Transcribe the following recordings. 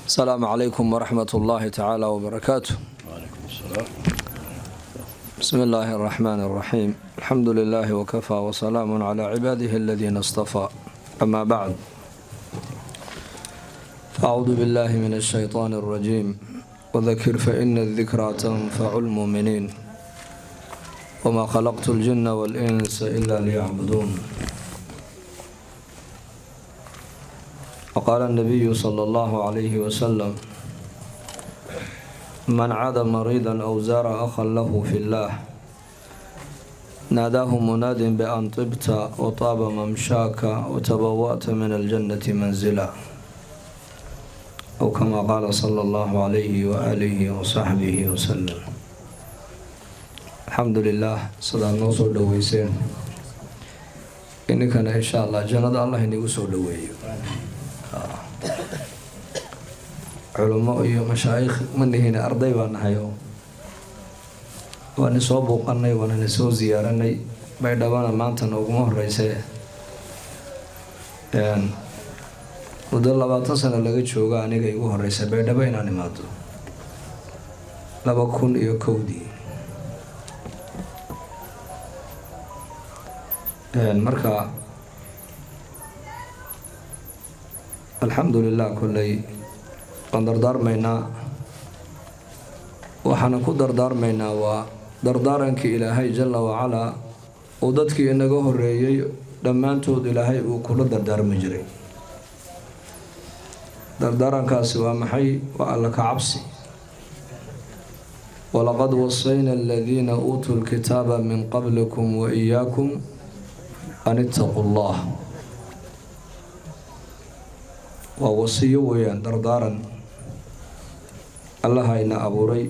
Asalaamu calaykum waraxmat ullaahi tacaala wbarakaatu. وعليكم السلام. Bismi illaahi araxmaan araxiim. Alxamdu lilaahi wakafaa wasalaamu calaa cibaadihi aladiina istafaa. Ama bacd, faacuudu billahi min ashaytaan alrajiim. Wadakir faina adikraa tanfacu lmuuminiin, wmaa khalaqtu ljina walinsa ila liyacbuduun. Waqaala nabiyu sala allahu calayhi wasalam: man cada mariida aw zaara akhan lahu fi llah, naadaahu munaadin bian tibta wataaba mamshaaka watabawa'ta min aljannati manzila, aw kama qaala sala allahu calayhi waaalihi wasaxbihi wasalam. Alxamdu lilah, sidaad noo soo dhoweyseen, ininkana insha Allah jannada Allah inagu soo dhoweeyo. Culummo iyo mashaayikh ma nihin, arday baa nahay oo waana soo buuqanay, waanana soo ziyaaranay. Baydhabana maanta nooguma horeyse, muddo 20 sano laga joogo aniga igu horeysa Baydhabo inaan imaado, 2001-dii. Marka alxamdu lilah, kolley waan dardaarmaynaa. Waxaana ku dardaarmaynaa waa dardaarankii Ilaahay jalla wacalaa uu dadkii inaga horeeyey dhammaantood Ilaahay uu kula dardaarmi jiray. Dardaarankaasi waa maxay? Waa Alla ka cabsi. Walaqad wasayna aladiina uutuu lkitaaba min qablikum wa iyaakum an ittaquu llah. Waa wasiyo weeyaan, dardaaran Allaha ina abuuray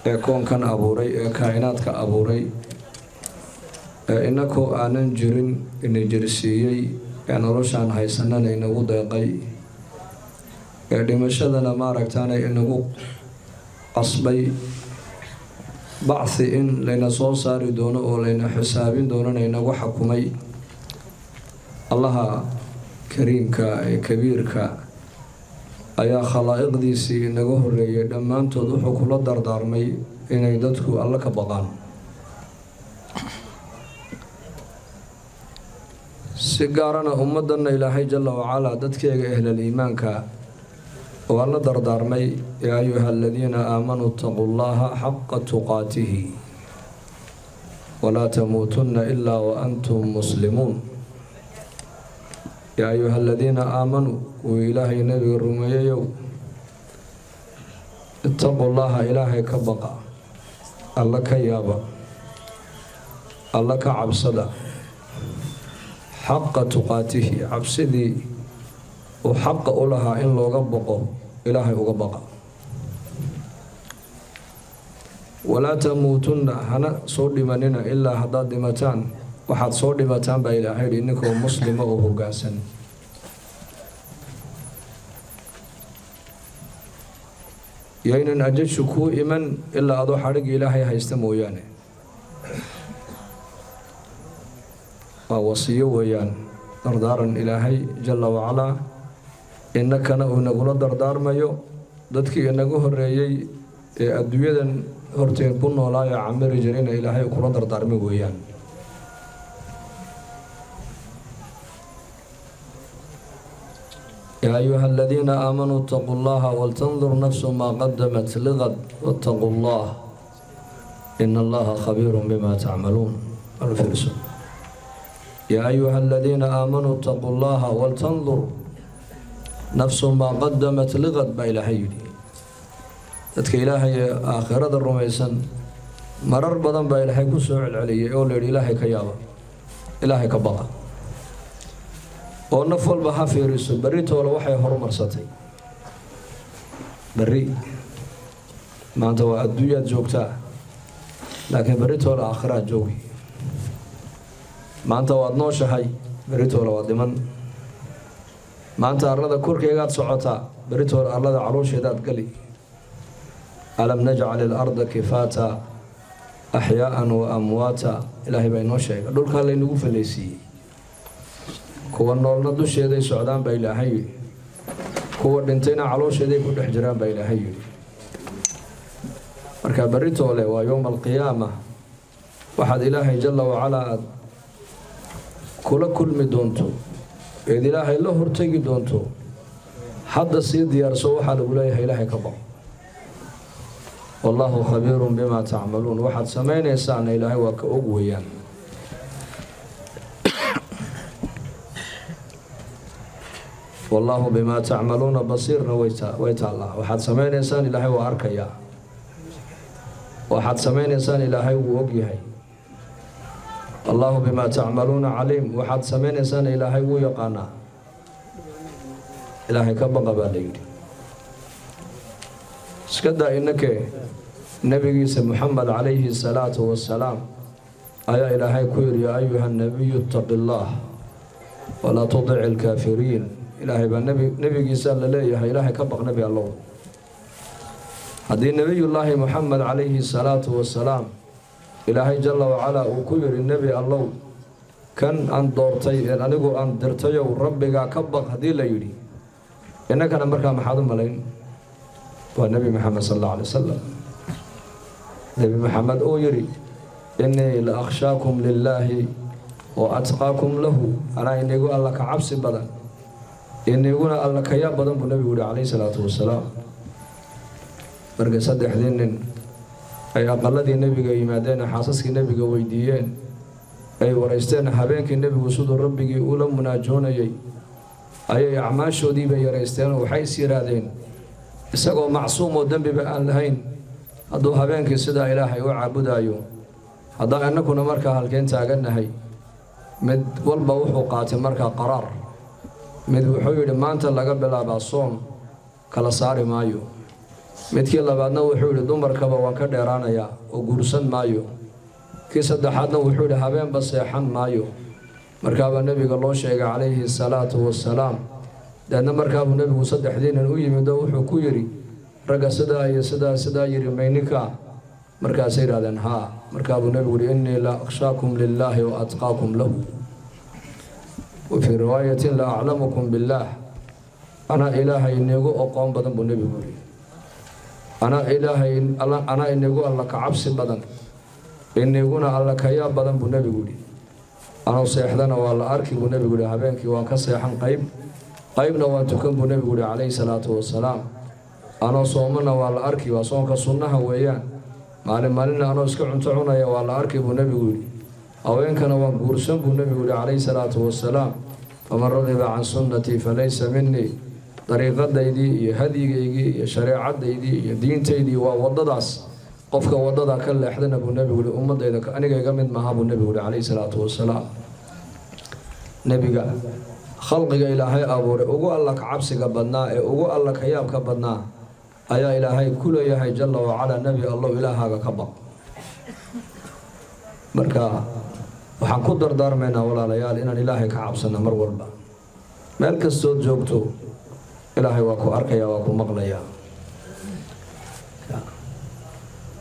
ee koonkan abuuray ee kaa'inaadka abuuray ee inakoo aanan jirin ina jirsiiyey, ee noloshaan haysanana inagu deeqay, ee dhimashadana maaragtaana inagu qasbay, bacthi in layna soo saari doono oo layna xisaabin doonona inagu xakumay. Allaha kariimka ee kabiirka ayaa khalaa'iqdiisii inaga horeeyay dhammaantood wuxuu kula dardaarmay inay dadku Alle ka baqaan. Si gaarana ummaddanna Ilaahay jalla wacalaa dadkeega ehlal iimaanka waa la dardaarmay: yaa ayuha aladiina aamanuu itaquu llaha xaqa tuqaatihi walaa tamuutunna ilaa wa antum muslimuun. Yaa ayuha aladiina aamanuu, kuwii Ilaahay Nebiga rumeeyayow, itaquu llaha, Ilaahay ka baqa, Alla ka yaaba, Alla ka cabsada, xaqa tuqaatihi, cabsidii uu xaqa u lahaa in looga baqo Ilaahay uga baqa, walaa tamuutunna, hana soo dhimanina, ilaa haddaad dhimataan waxaad soo dhimataan baa Ilaahay yidhi ninkoo muslima oo hoggaansan. Yaynan ajashu kuu iman ilaa adoo xadhigga Ilaahay haysta mooyaane. Waa wasiyo weeyaan, dardaaran Ilaahay jalla wacalaa innakana uu inagula dardaarmayo, dadkii inaga horeeyey ee adduunyadan horteen ku noolaayo camiri jirayna Ilaahay kula dardaarmay weeyaan. Yaa ayuha aladiina aamanuu itaquu llaha waltandur nafsu maa qadamat ligad wattaquu llah ina allaha khabiiru bima tacmaluun. Alfiirso: yaa ayuha aladiina aamanuu itaquu llaha waltandur nafsu maa qadamat ligad baa Ilaahay yidhi. Dadka Ilaahay ee aakhirada rumaysan marar badan baa Ilaahay ku soo celceliyay oo layidhi Ilaahay ka yaaba, Ilaahay ka baqa, oo naf walba ha fiiriso berri toole waxay horumarsatay. Berri maanta waa adduunyaad joogtaa, laakiin berri toole aakhiraad joogi. Maanta waad nooshahay, berri toole waad dhiman. Maanta arlada korkeegaad socotaa, berri toole arlada caloosheedaad gali. Alam najcal ilarda kifaata axyaaan wa amwaata, Ilaahay baa inoo sheega. Dhulkaa laynagu fallaysiiyey, kuwa noolna dusheeday socdaan baa Ilaahay yidhi. Kuwa dhintayna caloosheeday ku dhex jiraan, baa Ilaahay yidhi. Marka beritoole waa yowma alqiyaama. Waxaad Ilaahay jalla wacalaa aada kula kulmi doonto eed Ilaahay la hortegi doonto, hadda sii diyaarso. Waxaa lagu leeyahay, Ilaahay ka baq. Wallaahu khabiirun bimaa tacmaluun. Waxaad samaynaysaana Ilaahay waa ka og weeyaan. Wallaahu bimaa tacmaluuna basiirna way taallaa. Waxaad samaynaysaan Ilaahay waa arkayaa. Waxaad samaynaysaan Ilaahay wuu ogyahay. Allaahu bimaa tacmaluuna caliim. Waxaad samaynaysaan Ilaahay wuu yaqaanaa. Ilaahay ka baqa, baa la yidhi. Iska daa inakee, nebigiisa Muxamed calayhi salaatu wasalaam ayaa Ilaahay ku yidhi: "Yaa ayuha nabiyu, ittaqi illaah walaa tudici alkaafiriin." Ilaahay baa nebigiisa la leeyahay, "Ilaahay ka baq, nebi Allow." Haddii nebiyullaahi Muxamed calayhi salaatu wasalaam Ilaahay jalla wacalaa uu ku yidhi, "Nebi Allow, kan aan doortay een anigu aan dirtayow, Rabbigaa ka baq," haddii la yidhi, innakana markaa maxaad u malayn? Waa Nebi Maxamed sal alla alay wasalam. Nebi Maxamed uu yidhi: "Innii la akhshaakum lilaahi wa atqaakum lahu." Anaa inigu Alla ka cabsi badan, iniguna Alla kayaa badan, buu nebigu yihi calayhi salaatu wasalaam. Markay saddexdii nin ay aqaladii nebiga yimaadeen, xaasaskii nebiga weydiiyeen, ay waraysteen habeenkii nebigu siduu Rabbigii ula munaajoonayay, ayay acmaashoodiibay yaraysteen oo waxay is yidhaahdeen, isagoo macsuum oo dembiba aan lahayn hadduu habeenkii sidaa Ilaahay u caabudaayo, haddaa innakuna markaa halkeen taagannahay? Mid walba wuxuu qaatay markaa qaraar. Mid wuxuu yidhi, "Maanta laga bilaabaa soom kala saari maayo." Midkii labaadna wuxuu yidhi, "Dumarkaba waan ka dheeraanayaa oo guursan maayo." Kii saddexaadna wuxuu yidhi, "Habeenba seexan maayo." Markaabaa nebiga loo sheegay calayhi salaatu wasalaam. Deedna markaabuu nebigu saddexdii nin u yimid oo wuxuu ku yidhi, "Ragga sidaa iyo sidaa sidaa yidhi mayninka?" Markaasay yidhahdeen, "Haa." Markaabuu nebigu yihi, "Innii la akhshaakum lilaahi wa atqaakum lahu, wa fii riwaayatin la aclamukum billaah." Anaa Ilaahay inigu oqoon badan, buu nebigu yihi. Anaa Ilaahay, anaa inigu Alla ka cabsi badan, iniguna Alla kayaa badan, buu nebigu yihi. Anuu seexdana waa la arki, buu nebigu yihi. Habeenkii waan ka seexan qayb, qaybna waan tukan, buu nebigu yihi calayhi salaatu wasalaam. Anoo soomana waa la arki, waa soonka sunnaha weeyaan. Maalin maalinna anoo iska cunto cunaya waa la arki, buu nebigu yidhi. Haweenkana waan guursan, buu nebigu yihi calayhi salaatu wasalaam. "Faman ragiba can sunnatii falaysa minii." Dariiqadaydii iyo hadyigaygii iyo shareecadaydii iyo diintaydii waa waddadaas. Qofka waddadaa ka leexdana, buu nebigu yihi, ummadayda aniga iga mid maaha, buu nebigu yihi calayhi salaatu wasalaam. Nebiga khalqiga Ilaahay abuuray ugu Alla ka cabsiga badnaa ee ugu Alla ka yaabka badnaa ayaa Ilaahay ku leeyahay jalla wacalaa, "Nebi Allow, Ilaahaaga ka baq." Marka waxaan ku dardaarmaynaa, walaalayaal, inaan Ilaahay ka cabsano mar walba. Meel kastood joogto, Ilaahay waa ku arkaya, waa ku maqlayaa.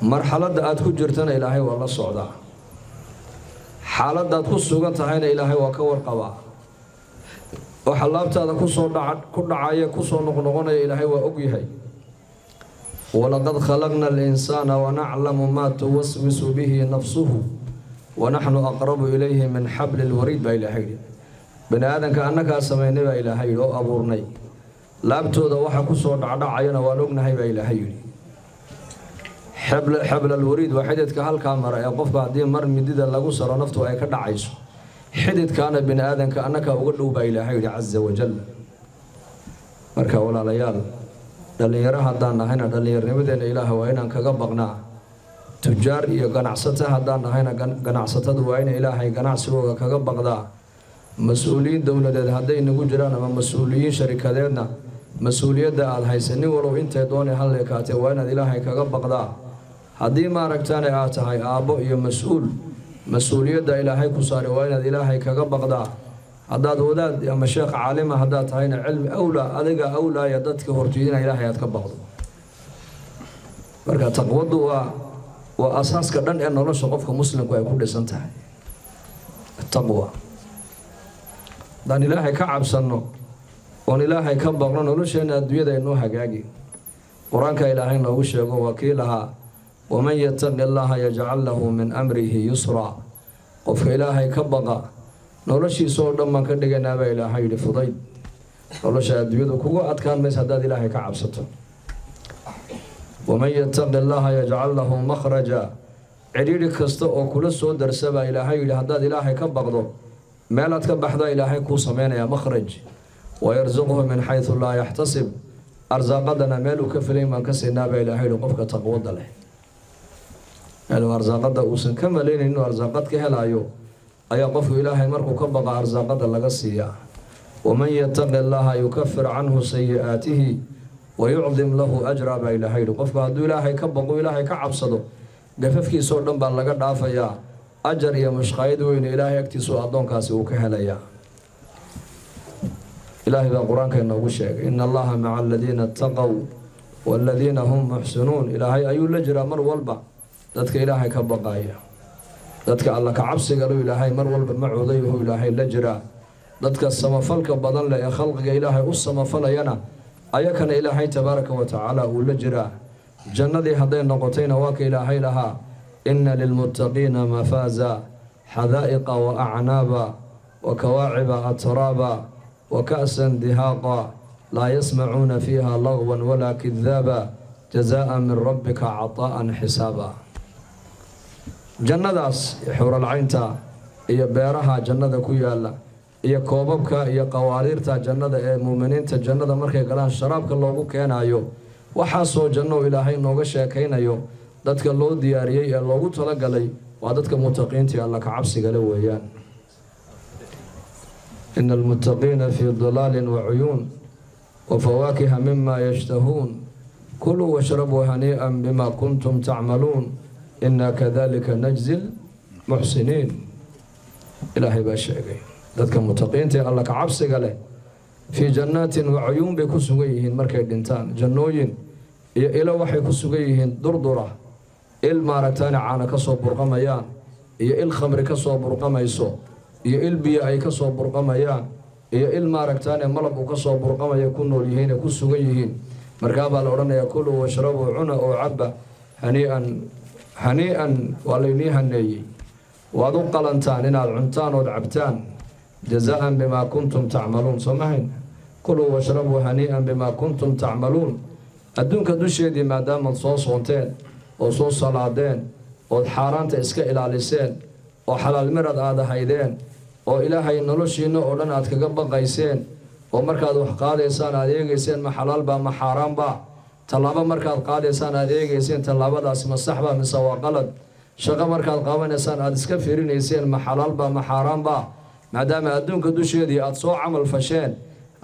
Marxaladda aada ku jirtana Ilaahay waa la socdaa. Xaaladdaad ku sugan tahayna Ilaahay waa ka warqabaa. Waxa laabtaada kusoo dhaca, ku dhacaya, kusoo noqnoqonaya, Ilaahay waa ogyahay. "Walaqad khalaqna alinsaana wanaclamu maa tuwaswisu bihi nafsuhu wanaxnu aqrabu ilayhi min xabli lwariid," baa Ilaahay yidhi. Bani aadanka annagaa samaynay, baa Ilaahay yidhi, oo abuurnay. Laabtooda waxa kusoo dhacdhacayana waan ognahay, baa Ilaahay yidhi. Xablalwariid waa xididka halkaa mara ee qofka haddii mar midida lagu saro naftu ay ka dhacayso. Xididkaana bini aadanka annagaa uga dhow, baa Ilaahay yidhi casa wajal. Marka walaalayaal, dhallinyaro haddaan nahayna, dhallinyarnimadeena Ilaah waa inaan kaga baqnaa. Tujaar iyo ganacsato haddaan nahayna, ganacsatada waa ina Ilaahay ganacsigooga kaga baqdaa. Mas-uuliyiin dowladeed hadday nagu jiraan ama mas-uuliyiin sharikadeedna, mas-uuliyadda aada haysa, nin walow intay doonay halleekaatee, waa inaad Ilaahay kaga baqdaa. Haddii maaragtaane aad tahay aabbo iyo mas-uul, mas-uuliyadda Ilaahay ku saaray waa inaad Ilaahay kaga baqdaa. Haddaad wadaad ama sheekh caalima haddaad tahayna, cilmi awlaa adiga awlaaya dadka hortiidina Ilaahay aad ka baqdo. Marka taqwadu waa asaaska dhan ee nolosha qofka muslimku ay ku dhisan tahay, taqwa. Haddaan Ilaahay ka cabsanno Oon Ilaahay ka baqno, nolosheenna adduunyada inoo hagaagi. Qur-aanka Ilaahay noogu sheego, waa kii lahaa: "ومن يتق الله يجعل له من أمره يسرا." Qofka Ilaahay ka baqa, noloshiisa oo dhan baan ka dhigaynaa, baa Ilaahay yidhi, fudayd. Nolosha adduunyadu kugu adkaan maysa haddaad Ilaahay ka cabsato. "ومن يتق الله يجعل له مخرجا." Cidhiidhi kasta oo kula soo darsa, baa Ilaahay yidhi, haddaad Ilaahay ka baqdo, meelaad ka baxdaa Ilaahay kuu sameynaya, مخرج. "ويرزقه من حيث لا يحتسب." Arsaaqadana meel uu ka filayn baan ka siinaa, baa Ilaahay yidhi, qofka taqwada leh. Meeluu arsaaqada uusan ka malaynayn inuu arsaaqad ka helaayo ayaa qofku Ilaahay markuu ka baqa arsaaqada laga siiyaa. "ومن يتق الله يكفر عنه سيئاته ويعظم له أجرا," baa Ilaahay yidhi. Qofku hadduu Ilaahay ka baqo, Ilaahay ka cabsado, gafafkiisoo dhan baa laga dhaafayaa, ajar iyo mushqaayad weyne Ilaahay agtiisu addoonkaasi uu ka helayaa. Ilaahay baa Qur-aanka inoogu sheegay: "إن الله مع الذين اتقوا والذين هم محسنون." Ilaahay ayuu la jiraa mar walba dadka Ilaahay ka baqaya. Dadka Alla ka cabsigalu Ilaahay mar walba macoodayahu Ilaahay la jiraa. Dadka samafalka badan leh ee khalqiga Ilaahay u samafalayana, ayakana Ilaahay tabaaraka wa tacaala uu la jiraa. Jannadii hadday noqotayna, waa ka Ilaahay lahaa: "إن للمتقين مفازا حدائق وأعنابا وكواعب أترابا وكأسا دهاقا لا يسمعون فيها لغوا ولا كذابا جزاء من ربك عطاء حسابا." Jannadaas xuuralcaynta iyo beeraha jannada ku yaala iyo koobabka iyo qawaariirta jannada ee muuminiinta jannada markay galaan sharaabka loogu keenayo, waxaasoo janno Ilaahay nooga sheekaynayo, dadka loo diyaariyey ee loogu talagalay waa dadka mutaqiintii Alla ka cabsigale weeyaan. "إن المتقين في ظلال وعيون وفواكه مما يشتهون كلوا واشربوا هنيئا بما كنتم تعملون إنا كذلك نجزي المحسنين." Ilaahay baa sheegay dadka mutaqiinta ee Alla ka cabsiga leh في جنات وعيون bay ku sugan yihiin markay dhintaan. Jannooyin iyo ilo waxay ku sugan yihiin durdura, il maaragtaani caana ka soo burqamayaan, iyo il khamri ka soo burqamayso, iyo il biyo ay ka soo burqamayaan, iyo il maaragtaane malab uu ka soo burqamaya ku nool yihiin ee ku sugan yihiin. Markaa baa la odhanayaa: "كلوا واشربوا," cuna oo cabba, "هنيئا هنيئا," waa laynii haneeyey, waad u qalantaan inaad cuntaan ood cabtaan, "جزاء بما كنتم تعملون." Soo mahayn? "كلوا واشربوا هنيئا بما كنتم تعملون." Adduunka dusheedii maadaamaad soo soonteen oo soo salaadeen, ood xaaraanta iska ilaaliseen, oo xalaal mirad aad ahaydeen, oo Ilaahay noloshiinna oo dhan aad kaga baqayseen, oo markaad wax qaadaysaan aad eegayseen ma xalaalbaa ma xaaraanbaa, tallaabo markaad qaadaysaan aad eegayseen tallaabadaasi ma saxbaa mise waa qalad, shaqo markaad qabanaysaan aad iska fiirinayseen ma xalaalbaa ma xaaraanbaa, maadaama adduunka dusheedii aad soo camal fasheen,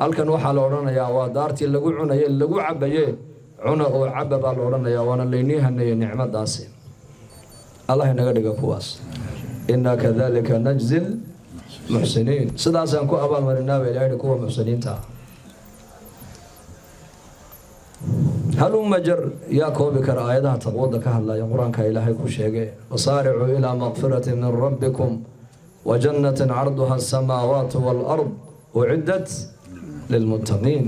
halkan waxaa la odhanayaa waa daartii lagu cunaye lagu cabaye, cuna oo caba baa la odhanayaa, waana laynii haneeyey nicmadaasi. Allah inaga dhiga kuwaas. "إنا كذلك نجزي المحسنين," sidaasaan ku abaalmarinaa, ba Ilahi, kuwa muxsiniinta ah. Haluma jar yaa koobi kara aayadaha taqwada ka hadlaya Qur-aanka Ilaahay ku sheegay? "وسارعوا إلى مغفرة من ربكم وجنة عرضها السماوات والأرض أعدت للمتقين."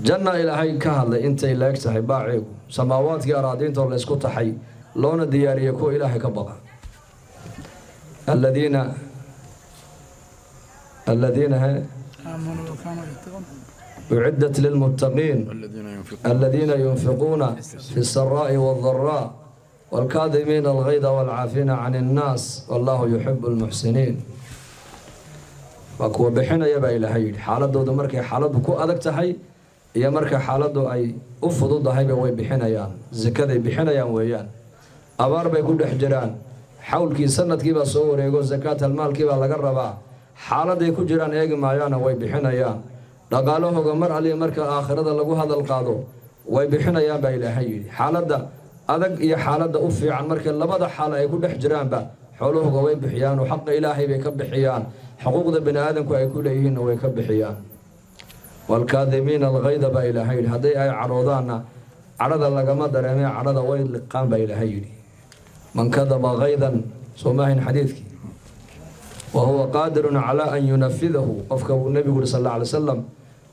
Janna Ilaahay ka hadlay intay leeg tahay baaceegu samaawaadkii araadiintoo laysku taxay, loona diyaariyey kuwa Ilaahay ka baqa. الذين he آمنوا وكانوا يتقون. أعدت للمتقين. الذين ينفقون الذين ينفقون في السراء والضراء والكاظمين الغيظ والعافين عن الناس والله يحب المحسنين. Waa kuwa bixinaya, baa Ilaahay yidhi, xaaladooda markay xaaladdu ku adag tahay iyo marka xaaladdu ay u fududahayba way bixinayaan, sakaday bixinayaan weeyaan. Abaar bay ku dhex jiraan, xawlkii sanadkiibaa soo wareego, sakaatalmaalkii baa laga rabaa, xaaladay ku jiraan eegi maayaana, way bixinayaan. Dhaqaalahooga mar aliya marka aakhirada lagu hadal qaado way bixinayaan, baa Ilaahay yidhi. Xaaladda adag iyo xaaladda u fiican marka labada xaal ay ku dhex jiraanba, xoolahooga way bixiyaan oo xaqa Ilaahay bay ka bixiyaan, xuquuqda bini aadamku ay ku leeyihiinna way ka bixiyaan. "والكاظمين الغيظ," baa Ilaahay yidhi. Hadday ay cadhoodaanna, cadhada lagama dareemee, cadhada way liqaan, baa Ilaahay yidhi. "من كظم غيظا," soo maahayn xadiidkii? Wa huwa qaadirun calaa an yunafidahu. Qofka uu Nebigu yuri sal alla alay wasalam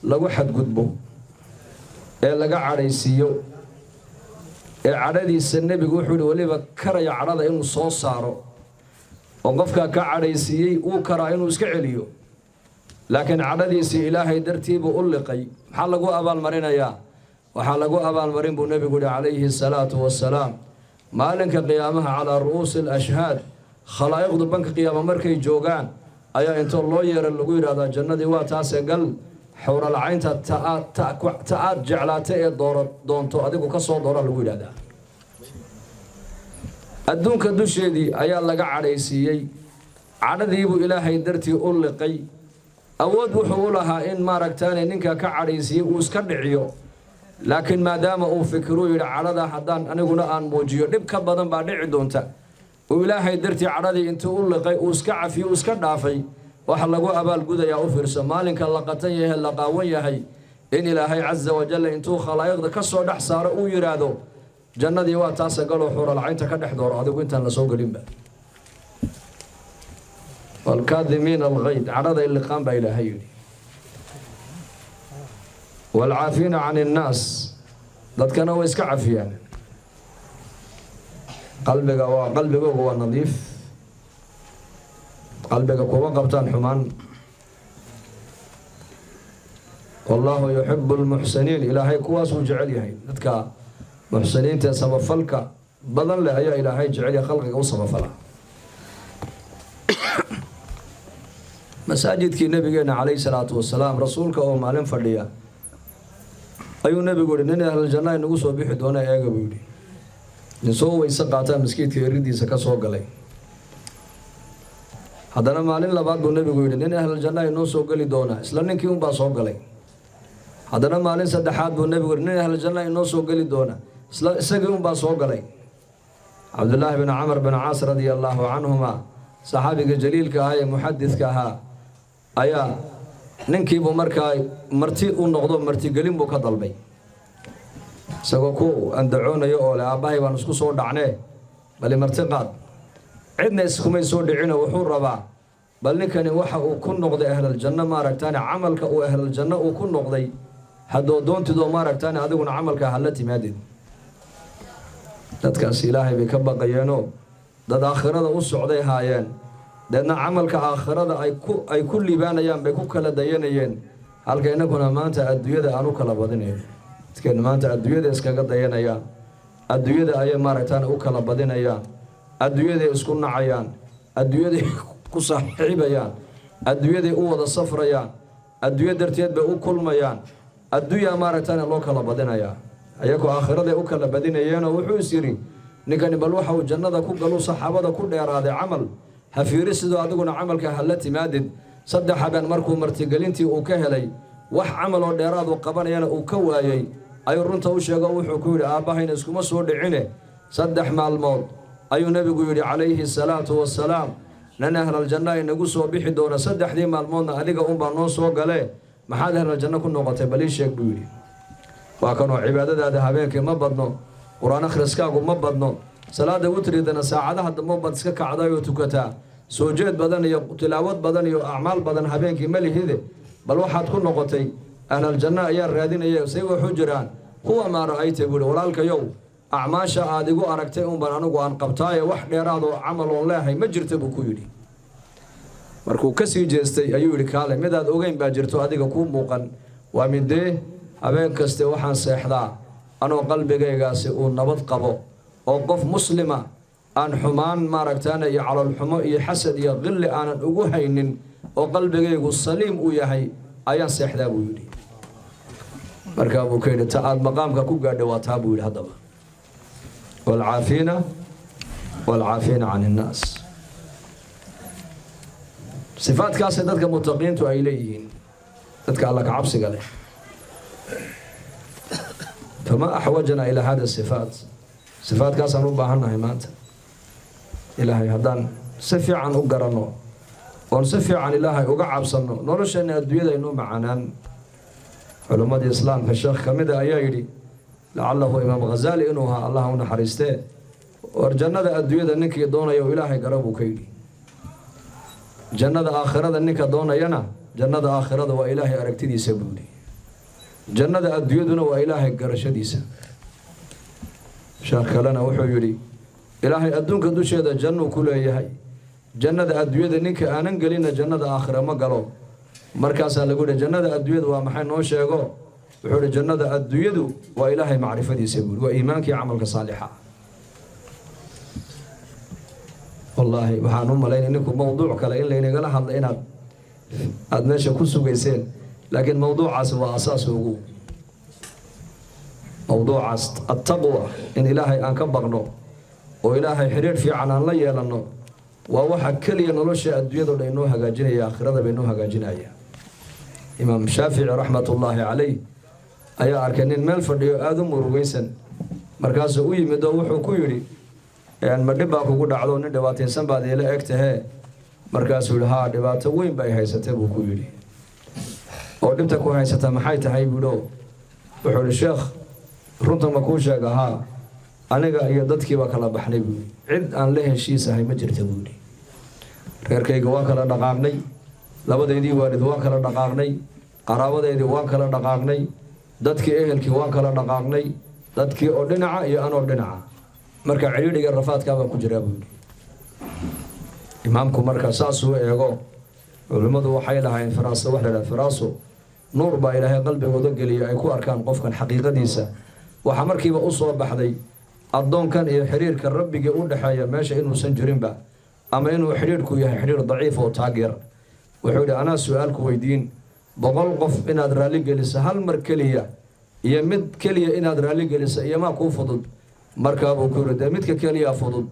lagu xadgudbo ee laga cadhaysiiyo ee cadhadiisa, Nebigu wuxuu yihi, weliba karaya cadhada inuu soo saaro oo qofkaa ka cadhaysiiyey uu karaa inuu iska celiyo, laakiin cadhadiisii Ilaahay dartiibuu u liqay, maxaa lagu abaalmarinayaa? Waxaa lagu abaalmarin buu Nebigu yihi calayhi asalaatu wassalaam, maalinka qiyaamaha calaa ru'uusi alashhaad, khalaa'iqdu banka qiyaama markay joogaan ayaa intoo loo yeera lagu yidhahdaa: "Jannadii waa taase, gal. Xowralcaynta ta aad jeclaata ee dooro doonto adigu ka soo doora," lagu yidhahdaa. Adduunka dusheedii ayaa laga cadhaysiiyey, cadhadiibuu Ilaahay dartii u liqay. Awood wuxuu u lahaa in maaragtaane ninka ka cadhaysiiyey uu iska dhiciyo, laakiin maadaama uu fikiruu yidhi, "Cadhada haddaan aniguna aan muujiyo, dhib ka badan baa dhici doonta," uu Ilaahay dartii cadhadii intuu u liqay, uu iska cafiyo, uu iska dhaafay. Waxa lagu abaalgudayaa, u fiirso, maalinka la qatan yahay, la qaawan yahay, in Ilaahay casa wajalla intuu khalaa'iqda ka soo dhex saaro uu yidhaahdo: "Jannadii waa taasa, galoo xuralcaynta ka dhex dooro adigu intaan la soo gelinba." Waalkaadimiina alghayd, cadhada liqaan baa Ilaahay yidhi. Waalcaafiina can innaas, dadkana way iska cafiyaan. Qalbiga waa qalbigooga waa nadiif, qalbiga kuma qabtaan xumaan. Wallaahu yuxibu lmuxsiniin, Ilaahay kuwaasuu jecel yahay. Dadka muxsiniinta, samafalka badan leh ayaa Ilaahay jecel yahay, khalqiga u samafala. Masaajidkii Nabigeena calayhi salaatu wasalaam, Rasuulka oo maalin fadhiya ayuu Nebigu yihi: "Nin ahluljanna inagu soo bixi doona eega," buu yidhi. Nin soo weyse qaataa maskiidka eridiisa ka soo galay. Haddana maalin labaad buu Nebigu yidhi: "Nin ahluljanna inoo soo geli doonaa." Isla ninkii unbaa soo galay. Haddana maalin saddexaad buu Nebigu yidhi: "Nin ahluljanna inoo soo geli doona." Isla isagii unbaa soo galay. Cabdullaahi bin Camar bin Caas radia allaahu canhuma, saxaabiga jaliilka ahaa ee muxadidka ahaa, ayaa ninkiibuu markaa marti u noqdo, martigelin buu ka dalbay, isagoo ku andacoonayo oo le: "Aabbahay baan isku soo dhacnee, bali marti qaad." Cidna iskumay soo dhicino. Wuxuu rabaa bal ninkani waxa uu ku noqday ahlaljanno, maaragtaane camalka uu ahlaljanno uu ku noqday haddoo doontidoo, maaragtaane adiguna camalka hala timaadid. Dadkaas Ilaahay bay ka baqayeenoo dad aakhirada u socday haayeen. Deedna camalka aakhirada ay ku liibaanayaan bay ku kala dayanayeen, halka innaguna maanta adduunyada aan u kala badinayn. Dadkeenu maanta adduunyada iskaga dayanayaan, adduunyada ayay maaragtaan u kala badinayaan, adduunyaday isku nacayaan, adduunyaday ku saaxiibayaan, adduunyaday u wada safrayaan, adduunyo darteed bay u kulmayaan. Adduunyaa maaragtaan loo kala badinayaa, ayagoo aakhiraday u kala badinayeenoo. Wuxuu is yidhi ninkani bal waxa uu jannada ku galu saxaabada ku dheeraaday camal ha fiiri, sidoo adiguna camalka hala timaadid. 3 habeen markuu martigelintii uu ka helay, wax camal oo dheeraad uu qabanayana uu ka waayey, ayuu runta u sheego. Wuxuu ku yidhi: "Aabbahayna iskuma soo dhicine, 3 maalmood ayuu Nebigu yidhi calayhi salaatu wasalaam nin ahlaljanno inagu soo bixi doona. Saddexdii maalmoodna adiga unbaa noo soo galee. Maxaad ahlaljanno ku noqotay? Bal ii sheeg," buu yidhi. "Waa kanoo cibaadadaada habeenkii ma badno, Qur-aan akhriskaagu ma badno, salaada witridana saacadaha dambe baad iska kacday oo tukataa, soo jeed badan iyo tilaawad badan iyo acmaal badan habeenkii ma lihide. Bal waxaad ku noqotay ahlaljanno ayaa raadinaya, say waxu jiraan?" "Huwa maa ra'ayta," buu yihi. "Walaalkayow, acmaasha aad igu aragtay unbaan anigu aan qabtaaye, wax dheeraadoo camal oon leehay ma jirta," buu ku yidhi. Markuu ka sii jeestay ayuu yidhi: "Kaale, midaad ogeyn baa jirto adiga kuu muuqan. Waa midee?" "Habeen kaste waxaan seexdaa anoo qalbigaygaasi uu nabad qabo oo qof muslima aan xumaan maaragtaana iyo caloolxumo iyo xasad iyo qilli aanan ugu haynin oo qalbigaygu saliim uu yahay ayaan seexdaa," buu yidhi. Markaa buu ka yidhi: "Ta aad maqaamka ku gaadhay waa taa," buu yidhi. Haddaba, waalcaafiina can innaas, sifaadkaasay dadka mutaqiintu ay leeyihiin, dadka Alla ka cabsiga leh. Fama axwajana ilaa hada sifaat, sifaadkaasaan u baahannahay maanta. Ilaahay haddaan si fiican u garanno oon si fiican Ilaahay uga cabsanno, nolosheenna adduunyada inuu macaanaan. Culimmadii islaamka sheekh ka mida ayaa yidhi, lacalahu Imaam Ghazaali inuu ahaa, Allah u naxariistee: "War jannada adduunyada ninkii doonaya oo Ilaahay gara," buu ka yidhi. Jannada aakhirada ninka doonayana, jannada aakhirada waa Ilaahay aragtidiisa, buu yidhi. Jannada adduunyaduna waa Ilaahay garashadiisa. Sheekh kalena wuxuu yidhi: Ilaahay adduunka dusheeda jannuu ku leeyahay. Jannada adduunyada ninka aanan gelinna, jannada aakhira ma galo. Markaasaa lagu yihi: "Jannada adduunyadu waa maxay? Noo sheego." Wuxuu yihi: "Jannada adduunyadu waa Ilaahay macrifadiisa," buuri. Waa iimaankii, camalka saalixa. Wallaahi, waxaan u malaynay ninku mowduuc kale in laynagala hadla inaad aada meesha ku sugayseen, laakiin mowduucaasi waa asaas ugu mowduucaas attaqwa, in Ilaahay aan ka baqno oo Ilaahay xidhiidh fiican aan la yeelanno, waa waxa keliya nolosha adduunyado dhan inoo hagaajinaya, aakhirada ba inoo hagaajinaya. Imaam Shaafici, raxmatullaahi calayh, ayaa arkay nin meel fadhiyo aada u murugaysan. Markaasuu u yimid oo wuxuu ku yidhi: "Ma dhib baa kugu dhacdo? Nin dhibaataysan baad iila eg tahee." Markaasuu yihi: "Haa, dhibaato weyn bay haysatay," buu ku yidhi. "Oo dhibta ku haysata maxay tahay?" buuhi. Wuxuu yihi: "Sheekh, runta ma kuu sheega? Haa, aniga iyo dadkiibaa kala baxnay," buu yidhi. "Cid aan la heshiisahay ma jirta," buu yidhi. "Reerkayga waan kala dhaqaaqnay, labadaydii waalid waan kala dhaqaaqnay, qaraabadeydii waan kala dhaqaaqnay, dadkii ehelkii waan kala dhaqaaqnay, dadkii oo dhinaca iyo anoo dhinaca. Marka cidhiidhiga rafaadkaa baan ku jiraa," buu yidhi imaamku. Marka saasuu eego, culimmadu waxay lahayn firaaso, wax la dhaha firaaso, nuur baa Ilaahay qalbigooda geliya ay ku arkaan qofkan xaqiiqadiisa. Waxaa markiiba u soo baxday addoonkan iyo xiriirka rabbigii u dhexeeya meesha inuusan jirinba, ama inuu xidhiirhku yahay xidhiir daciif oo taageer. Wuxuu yidhi: "Anaa su-aalku weydiin. 100 qof inaad raalli geliso hal mar keliya iyo mid keliya inaad raalli geliso, iyo maa kuu fudud?" Markaabuu ku yidhi: "Dee midka keliya fudud.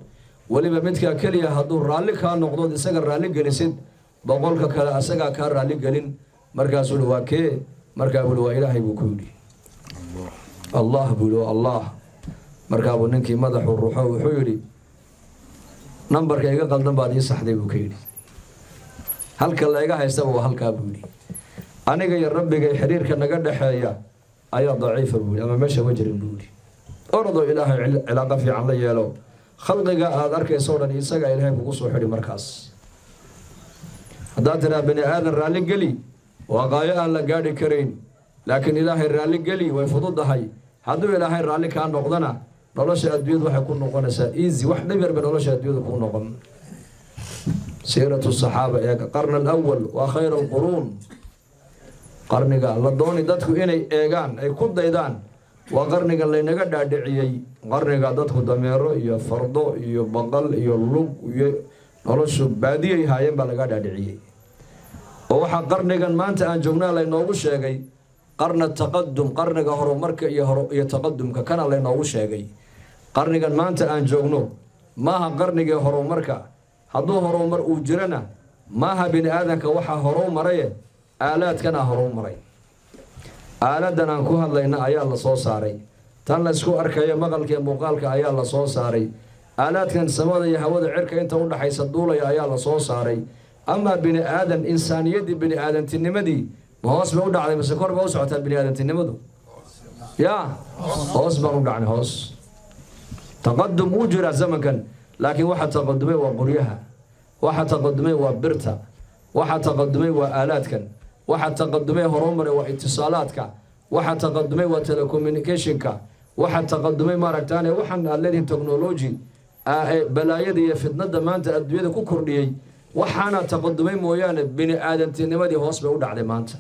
Weliba midka keliya hadduu raalli kaa noqdood isaga raalli gelisid, 100-ka kale asagaa kaa raalli gelin." Markaasuu yihi: "Waa kee?" Markaa buu yihi: "Waa Ilaahay," buu ku yidhi. "Allah," buu yihi. "Allah." Markaabuu ninkii madaxu ruxo, wuxuu yidhi: "Nambarka iga qaldan baad ii saxday," buu ka yidhi. "Halka la iga haystaba waa halkaa," buu yidhi. "Aniga iyo rabbigay xiriirka naga dhexeeya ayaa daciifa," buu yidhi, "ama meesha ma jirin," buu yidhi. "Orodoo Ilaahay cilaaqo fiican la yeelo. Khalqiga aada arkayso o dhan isagaa Ilaahay kugu soo xidhi." Markaas haddaad tiraa bani aadan raalli geli, waa qaayo aan la gaadhi karayn, laakiin Ilaahay raalli geli way fududahay. Hadduu Ilaahay raalli kaa noqdona, nolosha adduunyadu waxay ku noqonaysaa easy, wax dhib yar bay nolosha adduunyadu ku noqon. Siiratu saxaaba ee qarn alawal waa khayr alquruun. Qarniga la dooni dadku inay eegaan, ay ku daydaan, waa qarniga laynaga dhaadhiciyey, qarniga dadku dameero iyo fardo iyo baqal iyo lug iyo noloshu baadiyay haayeen baa laga dhaadhiciyey. Oo waxaa qarnigan maanta aan joognaa laynoogu sheegay qarna taqadum, qarniga horumarka iyo iyo taqadumka kana laynoogu sheegay. Qarnigan maanta aan joogno maaha qarnigii horumarka. Hadduu horumar uu jirana, maaha bini aadanka waxaa horuu maraye, aalaadkana horuu maray. Aaladan aan ku hadlayna ayaa la soo saaray, tan laysku arkayo maqalka iyo muuqaalka ayaa la soo saaray, aalaadkan samada iyo hawada cirka inta udhaxaysa duulaya ayaa la soo saaray. Amaa bini aadan, insaaniyaddii, bini aadantinimadii, ma hoos bay u dhacday mise kor bay u socotaa bini aadantinimadu? Yaa, hoos baan u dhacnay, hoos. Taqadum wuu jiraa zamankan, laakiin waxa taqadumay waa qoryaha, waxa taqadumay waa birta, waxa taqadumay waa aalaadkan, waxa taqadumay horumaray waa itisaalaadka, waxa taqadumay waa telecommunicationka, waxa taqadumay, maaragtaane, waxaan aad leedihin technology, balaayada iyo fitnada maanta adduunyada ku kordhiyey. Waxaana taqadumay mooyaane, bini aadantinimadii hoos bay u dhacday maanta.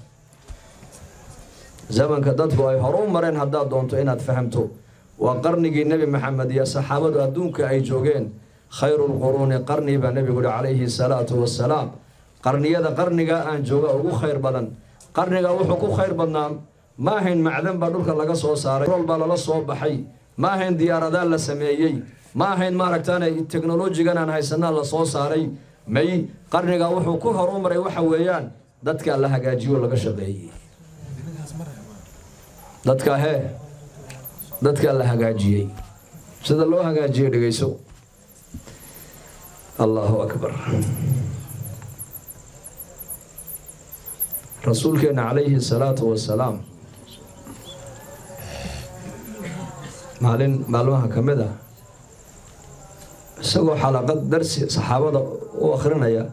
Zamanka dadku ay horu mareen, haddaad doonto inaad fahamto, waa qarnigii Nebi Maxamed iyo saxaabadu adduunka ay joogeen. "Khayru lquruuni qarni," baa nebigu yihi, calayhi salaatu wasalaam. Qarniyada qarnigaa aan jooga ugu khayr badan. Qarnigaa wuxuu ku khayr badnaa, ma ahayn macdan baa dhulka laga soo saaray, rool baa lala soo baxay, ma ahayn diyaaradaa la sameeyey, ma ahayn, maaragtaane, teknolojigan aan haysanaa la soo saaray. May, qarnigaa wuxuu ku horumaray waxa weeyaan dadkaa la hagaajiyo, laga shaqeeyey dadka hee, dadkaa la hagaajiyey. Sida loo hagaajiyey dhegeyso. Allahu akbar. Rasuulkeena, calayhi salaatu wasalaam, maalin maalmaha ka mid ah, isagoo xalaqad darsi saxaabada u akhrinaya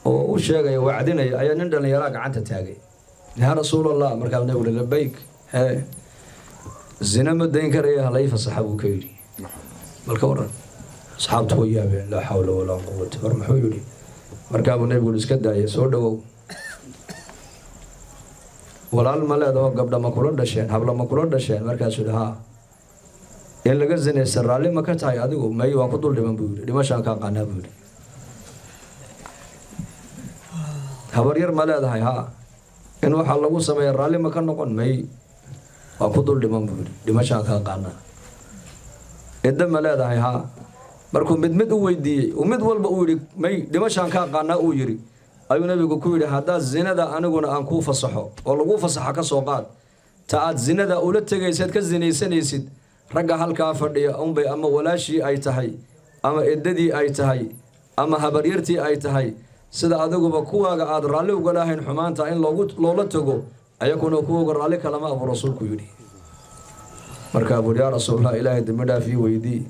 Oo u sheegaya, wacdinaya, ayaa nin dhallinyaraa gacanta taagay. "Yaa Rasuulallah." Markaa Nabigu uri, "Labayk." "Hee, zina ma dayn karaya, halay fasaxa," buu ka yidhi. Balka waran, asxaabtu way yaabeen. Laa xawla walaa quwata. War muxuu yidhi? Markaabuu Nabigu iska daayay. "Soo dhowow, walaal ma leedaho? Gabdha ma kula dhasheen? Habla ma kula dhasheen?" Markaasuu yidhi, "Haa." "In laga zinaysta raalli ma ka tahay adigu?" "May, waan ku dul dhiman," buu yidhi. "Dhimashaan ka aqaanaa," buu yidhi. "Habaryar ma leedahay?" "Haa." "In waxaa lagu sameeya raalli ma ka noqon?" "May, waan ku dul dhiman," buu yidhi. "Dhimashaan ka aqaanaa." "Edda ma leedahay?" "Haa." Markuu mid mid u weydiiyey, uu mid walba uu yidhi, "May, dhimashaan ka aqaanaa," uu yidhi, ayuu Nabigu ku yidhi, "Haddaad zinada aniguna aan kuu fasaxo oo laguu fasaxo, ka soo qaad ta aad zinada ula tegaysaad ka zinaysanaysid, ragga halkaa fadhiya unbay ama walaashii ay tahay, ama eddadii ay tahay, ama habaryartii ay tahay. Sida adiguba kuwaaga aad raalli uga lahayn xumaanta in loogu loola tago, ayakuna kuwooga raalli kalama," abuu Rasuulku yidhi. Markaa buu, "Yaa Rasuulallah, Ilaahay dembi dhaaf ii weydii."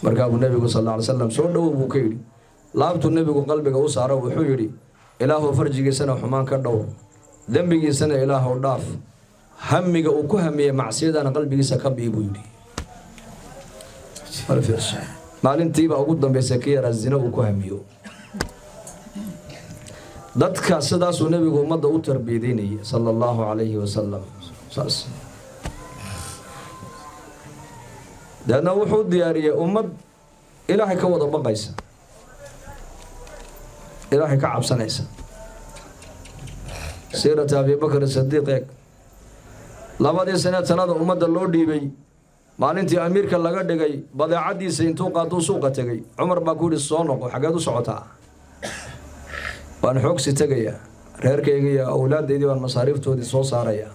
Markaa buu Nebigu sal alla alay slam, "Soo dhowow," buu ka yidhi. Laabtuu Nebigu qalbiga u saaro, wuxuu yidhi, "Ilaahow, farjigiisana xumaan ka dhowr, dembigiisana Ilaahow dhaaf, hamiga uu ku hamiyey macsiyadana qalbigiisa ka bii," buu yidhi. Maalintiiba ugu dambaysa ka yaraa zina uu ku hamiyo. Dadka sidaasuu Nebigu ummadda u tarbiyadeynayay, sala allahu calayhi wasalam. Saas deedna wuxuu diyaariyey ummad Ilaahay ka wada baqaysa, Ilaahay ka cabsanaysa. Siirata Abibakar Sadiiq eeg. 2dii sane talada ummadda loo dhiibay, maalintii amiirka laga dhigay, badeecadiisa intuu qaatuu suuqa tegay. Cumar baa ku yidhi, "Soo noqo, xageed u socotaa?" "Waan xoogsi tegayaa, reerkayga iyo awlaadaydii baan masaariiftoodii soo saarayaa."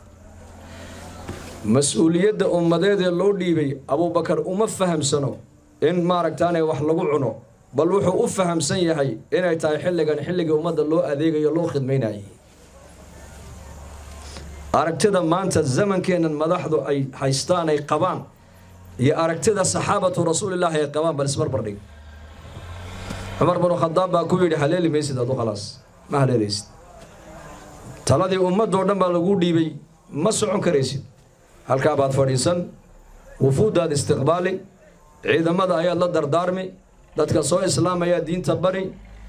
Mas-uuliyadda ummadeedee loo dhiibay Abuubakar uma fahamsano in maaragtaane wax lagu cuno, bal wuxuu u fahamsan yahay inay tahay xilligan xilligii ummadda loo adeegayo, loo khidmaynayay. Aragtida maanta zamankeennan madaxdu ay haystaan, ay qabaan, iyo aragtida saxaabatu Rasuulillaahi ay qabaan, bal isbarbar dhig. Cumar binu Khadaab baa ku yidhi, "Haleeli maysid adu, khalaas, ma haleelaysid. Taladii ummadoo dhan baa lagu dhiibay, ma socon karaysid. Halkaa baad fadhiisan, wufuuddaad istiqbaali, ciidamada ayaad la dardaarmi, dadka soo islaamayaa diinta bari,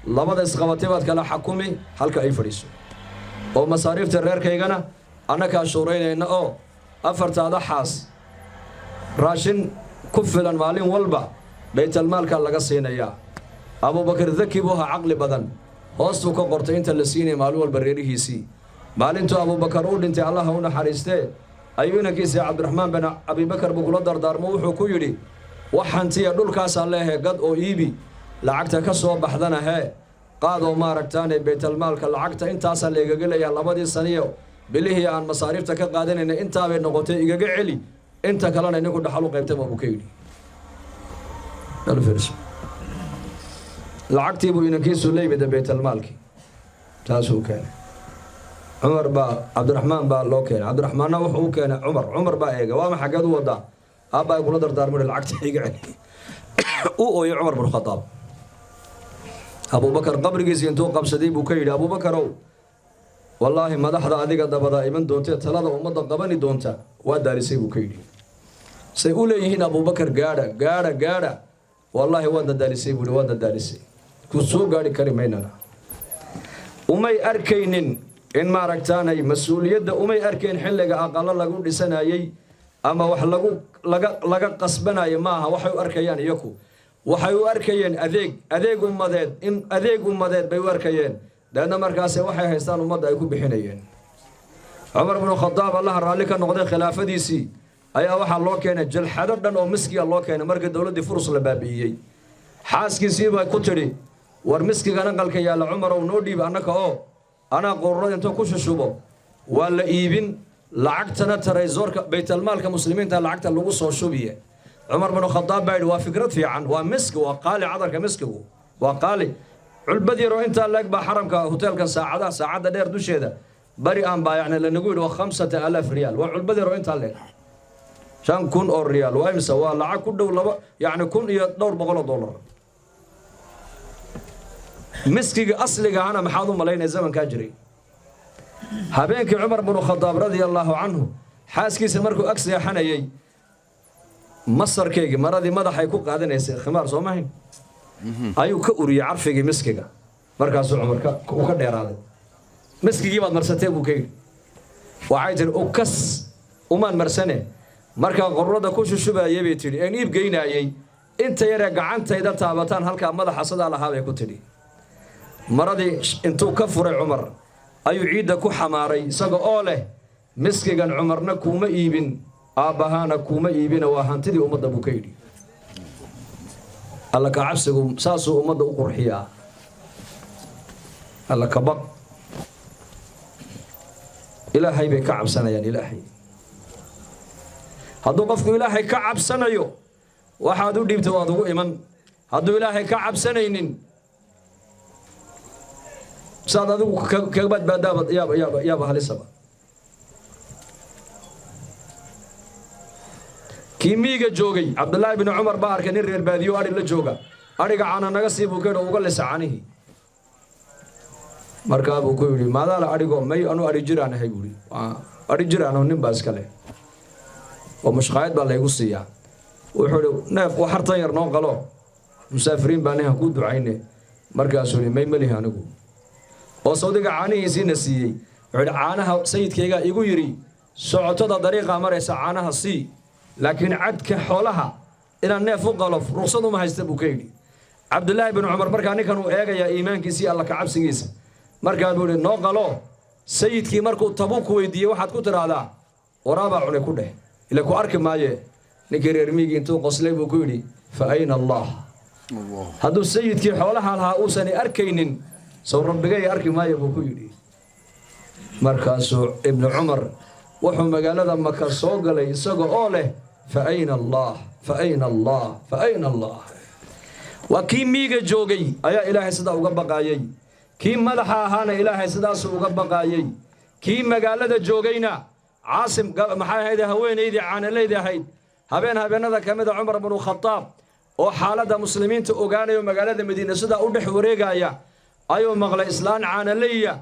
labada isqabatay baad kala xakumi. Halka ay fadhiiso oo masaariifta reerkaygana annakaa shuuraynayna, oo afartaada xaas raashin ku filan maalin walba baytalmaalka laga siinayaa." Abuubakar daki buu ahaa, caqli badan. Hoostuu ka qortay inta la siinaya maalin walba reerihiisii. Maalintuu Abuubakar u dhintay, Allaha u naxariistee, ayuu inankiisii Cabdiraxmaan bin Abibakar buu kula dardaarmo. Wuxuu ku yidhi, "Wax hantiya dhulkaasaa leehe, gad oo iibi, lacagta ka soo baxdana hee qaadoo maaragtaane baytalmaalka lacagta intaasaa la igaga leeyaha. 2dii saniyo bilihii aan masaariifta ka qaadanayna intaabay noqotay, igaga celi. Inta kalena ninku dhaxal u qaybtama," buu ka yidhi. Lacagtii buu inankiisu la yimid baytalmaalkii, taasuu keenay. Cumar baa, Cabdiraxmaan baa loo keenay. Cabdiraxmaanna wuxuu u keenay Cumar. Cumar baa eegay. "Waa ma xaggeed u wadaa?" "Aabbaa kula dardaarmay, lacagta iga celi." U ooyay Cumar bin Khadaab. Abuubakar qabrigiisii intuu qabsaday buu ka yidhi, "Abuubakarow, wallaahi madaxda adiga dabadaa iman doontee talada ummadda qabani doonta waa daalisay," buu ka yidhi. Say u leeyihiin, "Abuubakar, gaadha, gaadha, gaadha," wallaahi waadna daalisay, buu yidhi, waadna daalisay, ku soo gaadhi kari maynana. Umay arkaynin in maaragtaanay mas-uuliyadda, umay arkayn xilliga aqalo lagu dhisanayey ama wax lagu laga qasbanayo maaha. Waxay u arkayaan iyaku, waxay u arkayeen adeeg, adeeg ummadeed, in adeeg ummadeed bay u arkayeen. Deedna markaase waxay haystaan ummadda ay ku bixinayeen. Cumar binu Khadaab, Allaha raalli ka noqday, khilaafadiisii ayaa waxaa loo keenay jalxado dhan oo miskiga loo keenay. Markii dowladdii Furus la baabi'iyey, xaaskiisii bay ku tidhi, "War miskigan aqalka yaalla, Cumarow, noo dhiib annaka oo anaa qururada intuu ku shushubo waa la iibin, lacagtana taraysoorka baytalmaalka muslimiinta lacagta lagu soo shubiye." Cumar binu Khadaab baa yidhi, "Waa fikrad fiican." Waa miski, waa qaali, cadarka miskigu waa qaali. Culbad yaroo intaa leeg baa xaramka hoteelkan saacadaha saacadda dheer dusheeda bari aan baayacna lanagu yidhi waa 5000 riyaal. Waa culbad yaroo intaa leeg, 5000 oo riyaal. Waa imisa? Waa lacag ku dhow laba, yacni kun iyo dhowr boqol oo dollar. Miskiga asliga ahana maxaad u malaynaya zamankaa jiray? Habeenkii Cumar binu Khadaab radia allaahu canhu xaaskiisa markuu ag seexanayey, masarkeygii, maradii madaxay ku qaadanaysay, khimaar soo mahayn, ayuu ka uriyey carfigii miskiga. Markaasuu Cumar uu ka dheeraaday. "Miskigii baad marsatee," buu ka yidhi. Waxay tidhi, "Ukas umaan marsane, markaa qorrada ku shushubaayay," bay tidhi, "een iib geynaayey, inta yaree gacantayda taabataan halkaa madaxa sidaa lahaa," bay ku tidhi. Maradii intuu ka furay Cumar ayuu ciidda ku xamaaray, isaga oo leh, "Miskigan Cumarna kuuma iibin, aabbahaana kuuma iibina, waa hantidii ummadda," buu ka yidhi. Alla ka cabsigu saasuu ummadda u qurxiyaa. Alla ka baq. Ilaahay bay ka cabsanayaan. Ilaahay hadduu qofku Ilaahay ka cabsanayo, waxaad u dhiibta waad ugu iman. Hadduu Ilaahay ka cabsanaynin, saad adigu kaga badbaadaaba yaaba yaaba yaaba halisaba. Kii miyiga joogay, Cabdullaahi binu Cumar baa arkay nin reer baadiyo adhi la jooga. "Adhiga caana naga sii," buu ka yidhi. Uga lisa canihii. Markaa buu ku yidhi, "Maadaala adhigo?" "May, anu adhi jiraan ahay," buuhi. "Adhi jiraan nin baa iska leh oo mushqaayad baa laygu siiyaa." Wuxuu idhi, "Neef waxartan yar noo qalo, musaafiriin baa nihan kuu ducayne." Markaasuu yidhi, "May, melihi anigu." "Oo sawdiga caanihiisiina siiyey?" Wuxuu yidhi, "Caanaha sayidkaygaa igu yidhi, socotada dariiqaa maraysa caanaha sii, laakiin cadka xoolaha inaan neef u qalo ruqsad uma haysta," buu ka yidhi. Cabdulaahi bin Cumar markaa ninkan uu eegayaa iimaankiisii, Alla ka cabsigiisa. Markaa buu yidhi, "Noo qalo, sayidkii markuu tabuuk weydiiyey waxaad ku tidhaahdaa waraabaa cunay ku dheh, ila ku arki maaye." Ninkii reer miigii intuu qoslay buu ku yidhi, "Fa ayna Allah? Hadduu sayidkii xoolaha lahaa uusan arkaynin, sow rabbigay arki maayo?" buu ku yidhi. Markaasuu Ibnu Cumar wuxuu magaalada Maka soo galay isaga oo leh, "Fa ayna Allah? Fa ayna Allah? Fa ayna Allah?" Waa kii miiga joogay ayaa Ilaahay sidaa uga baqaayey. Kii madaxa ahaana Ilaahay sidaasuu uga baqaayey. Kii magaalada joogayna, Caasim, maxay ahayd, haweenaydii caanalaydi ahayd, habeen habeenada ka mida Cumar binu Khadaab oo xaaladda muslimiinta ogaanayo magaalada Madiine sidaa u dhex wareegaya ayuu maqlay islaan caanaleya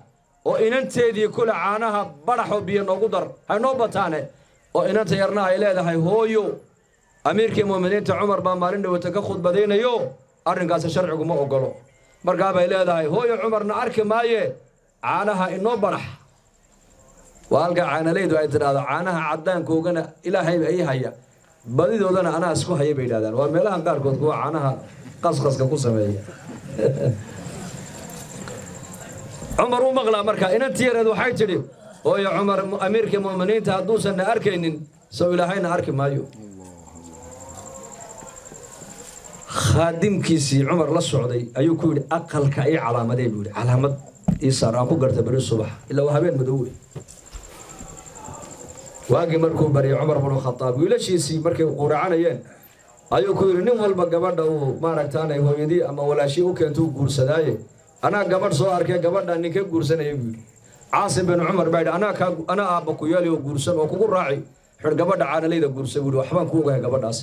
oo inanteedii kule, "Caanaha badhaxoo biyo noogu dar, haynoo bataane," oo inanta yarna ay leedahay, "Hooyo, amiirkii mu'miniinta Cumar baa maalin dhawata ka khudbadaynayo, arrinkaasi sharcigu ma ogolo." Markaa bay leedahay, "Hooyo, Cumarna arki maaye, caanaha inoo badhax." Waa halka caanalaydu ay tidhaahdo, "Caanaha caddaankoogana Ilaahayba ii haya, badidoodana anaa isku haya," bay yidhahdaan. Waa meelahan qaarkood kuwa caanaha qasqaska ku sameeya. Cumar u maqlaa. Markaa inantii yareed waxay tidhi, "Hooyo, Cumar amiirka mu'miniinta hadduusanna arkaynin, sow Ilaahayna arki maayo?" Khaadimkiisii Cumar la socday ayuu ku yidhi, "Aqalka ii calaamadee," buu yidhi, "calaamad ii saar aan ku garta beri subax, ilaa waa habeen madow wey." Waagii markuu baryay, Cumar binu Khadaab wiilashiisii markay quracanayeen ayuu ku yidhi, "Nin walba gabadha uu maaragtaanay hooyadii ama walaashii u keento u guursadaaye, anaa gabadh soo arkay, gabadha ninka guursanaya?" buu yidhi. Caasim bin Cumar baa yidhi, "Anaa kaa, anaa aabba ku yeeli oo guursan oo kugu raaci xidh, gabadha caanalayda guursa," buu yidhi. "Waxbaan ku ogahay gabadhaas."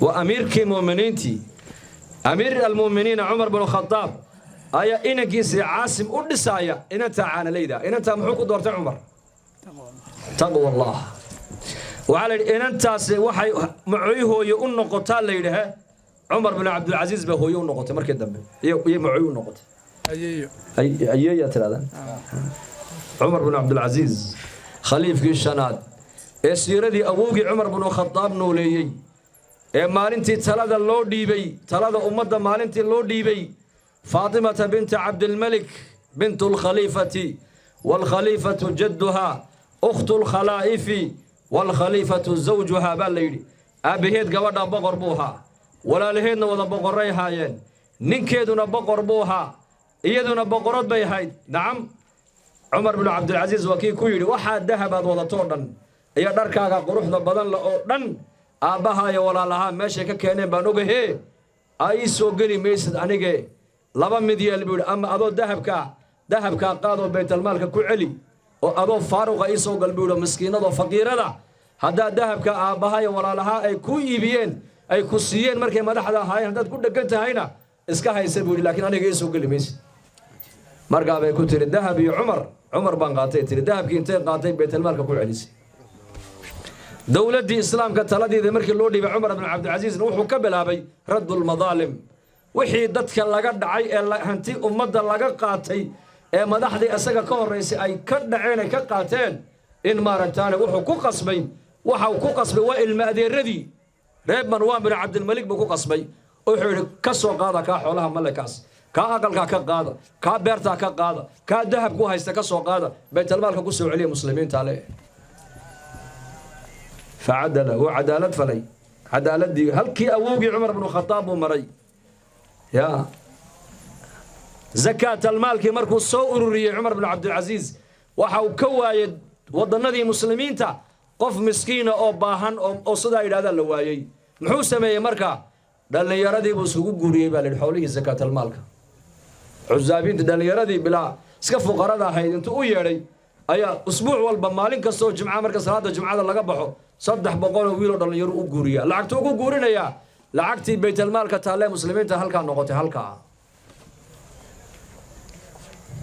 Waa amiirkii mu'miniintii, amiir almu'miniina Cumar binu Khadaab ayaa inankiisii Caasim u dhisaaya inantaa caanalayda. Inantaa muxuu ku doortay Cumar? Taqwa Allah. Waxaa la yidhi inantaasi waxay macoy hooye u noqotaa, la yidhi, he, Cumar bin Cabdilcasiis baa hooye u noqotay markii dambe iyo macoy u noqotay. Ayeeyo. Ayeeyaa tirahdaan. Cumar bin Cabdilcasiis, khaliifkii shanaad ee siiradii awowgii Cumar binu Khadaab nooleeyey, ee maalintii talada loo dhiibay, talada ummadda maalintii loo dhiibay, Faatimata binta Cabdilmalik, bintu lkhaliifati waalkhaliifatu jadduha, ukhtu lkhalaa'ifi waalkhaliifatu zawjuha, baa la yidhi. Aabbaheed gabadha boqor buu ahaa, walaalaheedna wada boqorray ahaayeen, ninkeeduna boqor buu ahaa, iyaduna boqorad bay ahayd. Nacam, Cumar binu Cabdilcasiis waa kii ku yidhi, "Waxaa dahabaad wadatoo dhan iyo dharkaaga quruxda badan le oo dhan, aabbaha iyo walaalahaa meeshay ka keeneen baan ogahee, a ii soo geli maysid anige. Laba mid yeel," buu yidhi, "ama adoo dahabkaa qaadoo baytalmaalka ku celi, oo adoo faaruqa ii soo gal," buu yidhi, "miskiinadoo faqiirada. Haddaad dahabka aabbaha iyo walaalahaa ay ku iibiyeen, ay ku siiyeen markay madaxda ahaayeen, haddaad ku dheggan tahayna, Iska haysa, buu yidhi, laakiin aniga ii soo geli maysa. Markaa bay ku tiri, "Dahab iyo Cumar, Cumar baan qaatay," tiri. Dahabkii intay qaatay baytalmaalka ku celisay. Dowladdii Islaamka taladeeda markii loo dhiibay Cumar bn Cabdilcasiisna, wuxuu ka bilaabay raddulmadaalim, wixii dadka laga dhacay ee hanti ummadda laga qaatay ee madaxdii isaga ka horraysay ay ka dhaceen, ay ka qaateen, in maaragtaane wuxuu ku qasbay, waxa uu ku qasbay waa ilma adeeradii reer Marwaan bin Cabdilmalik buu ku qasbay. Wuxuu yidhi, "Ka soo qaada kaa xoolaha malekaas, kaa aqalkaa ka qaada, kaa beertaa ka qaada, kaa dahab ku haysta ka soo qaada, baytalmaalka ku soo celiya muslimiinta." Le facadala, wuu cadaalad falay. Cadaaladii halkii awowgii Cumar bnu Khataab buu maray. Ya zakaatalmaalkii markuu soo ururiyey Cumar bnu Cabdilcasiis, waxa uu ka waayey wadannadii muslimiinta qof miskiina oo baahan oo sidaa yidhahdaa la waayey. Muxuu sameeyey marka? Dhallinyaradii buu isugu guuriyey, baa la yidhi, xoolihii zakaatalmaalka. Cusaabiinta, dhallinyaradii bilaa iska fuqarada ahayd, intuu u yeedhay ayaa usbuuc walba, maalin kastoo jimca, marka salaada jimcada laga baxo, 300 oo wiiloo dhallinyaro u guuriya. Lacagtuu ugu guurinayaa lacagtii baytalmaalka taalee muslimiinta halkaa noqotay halkaa.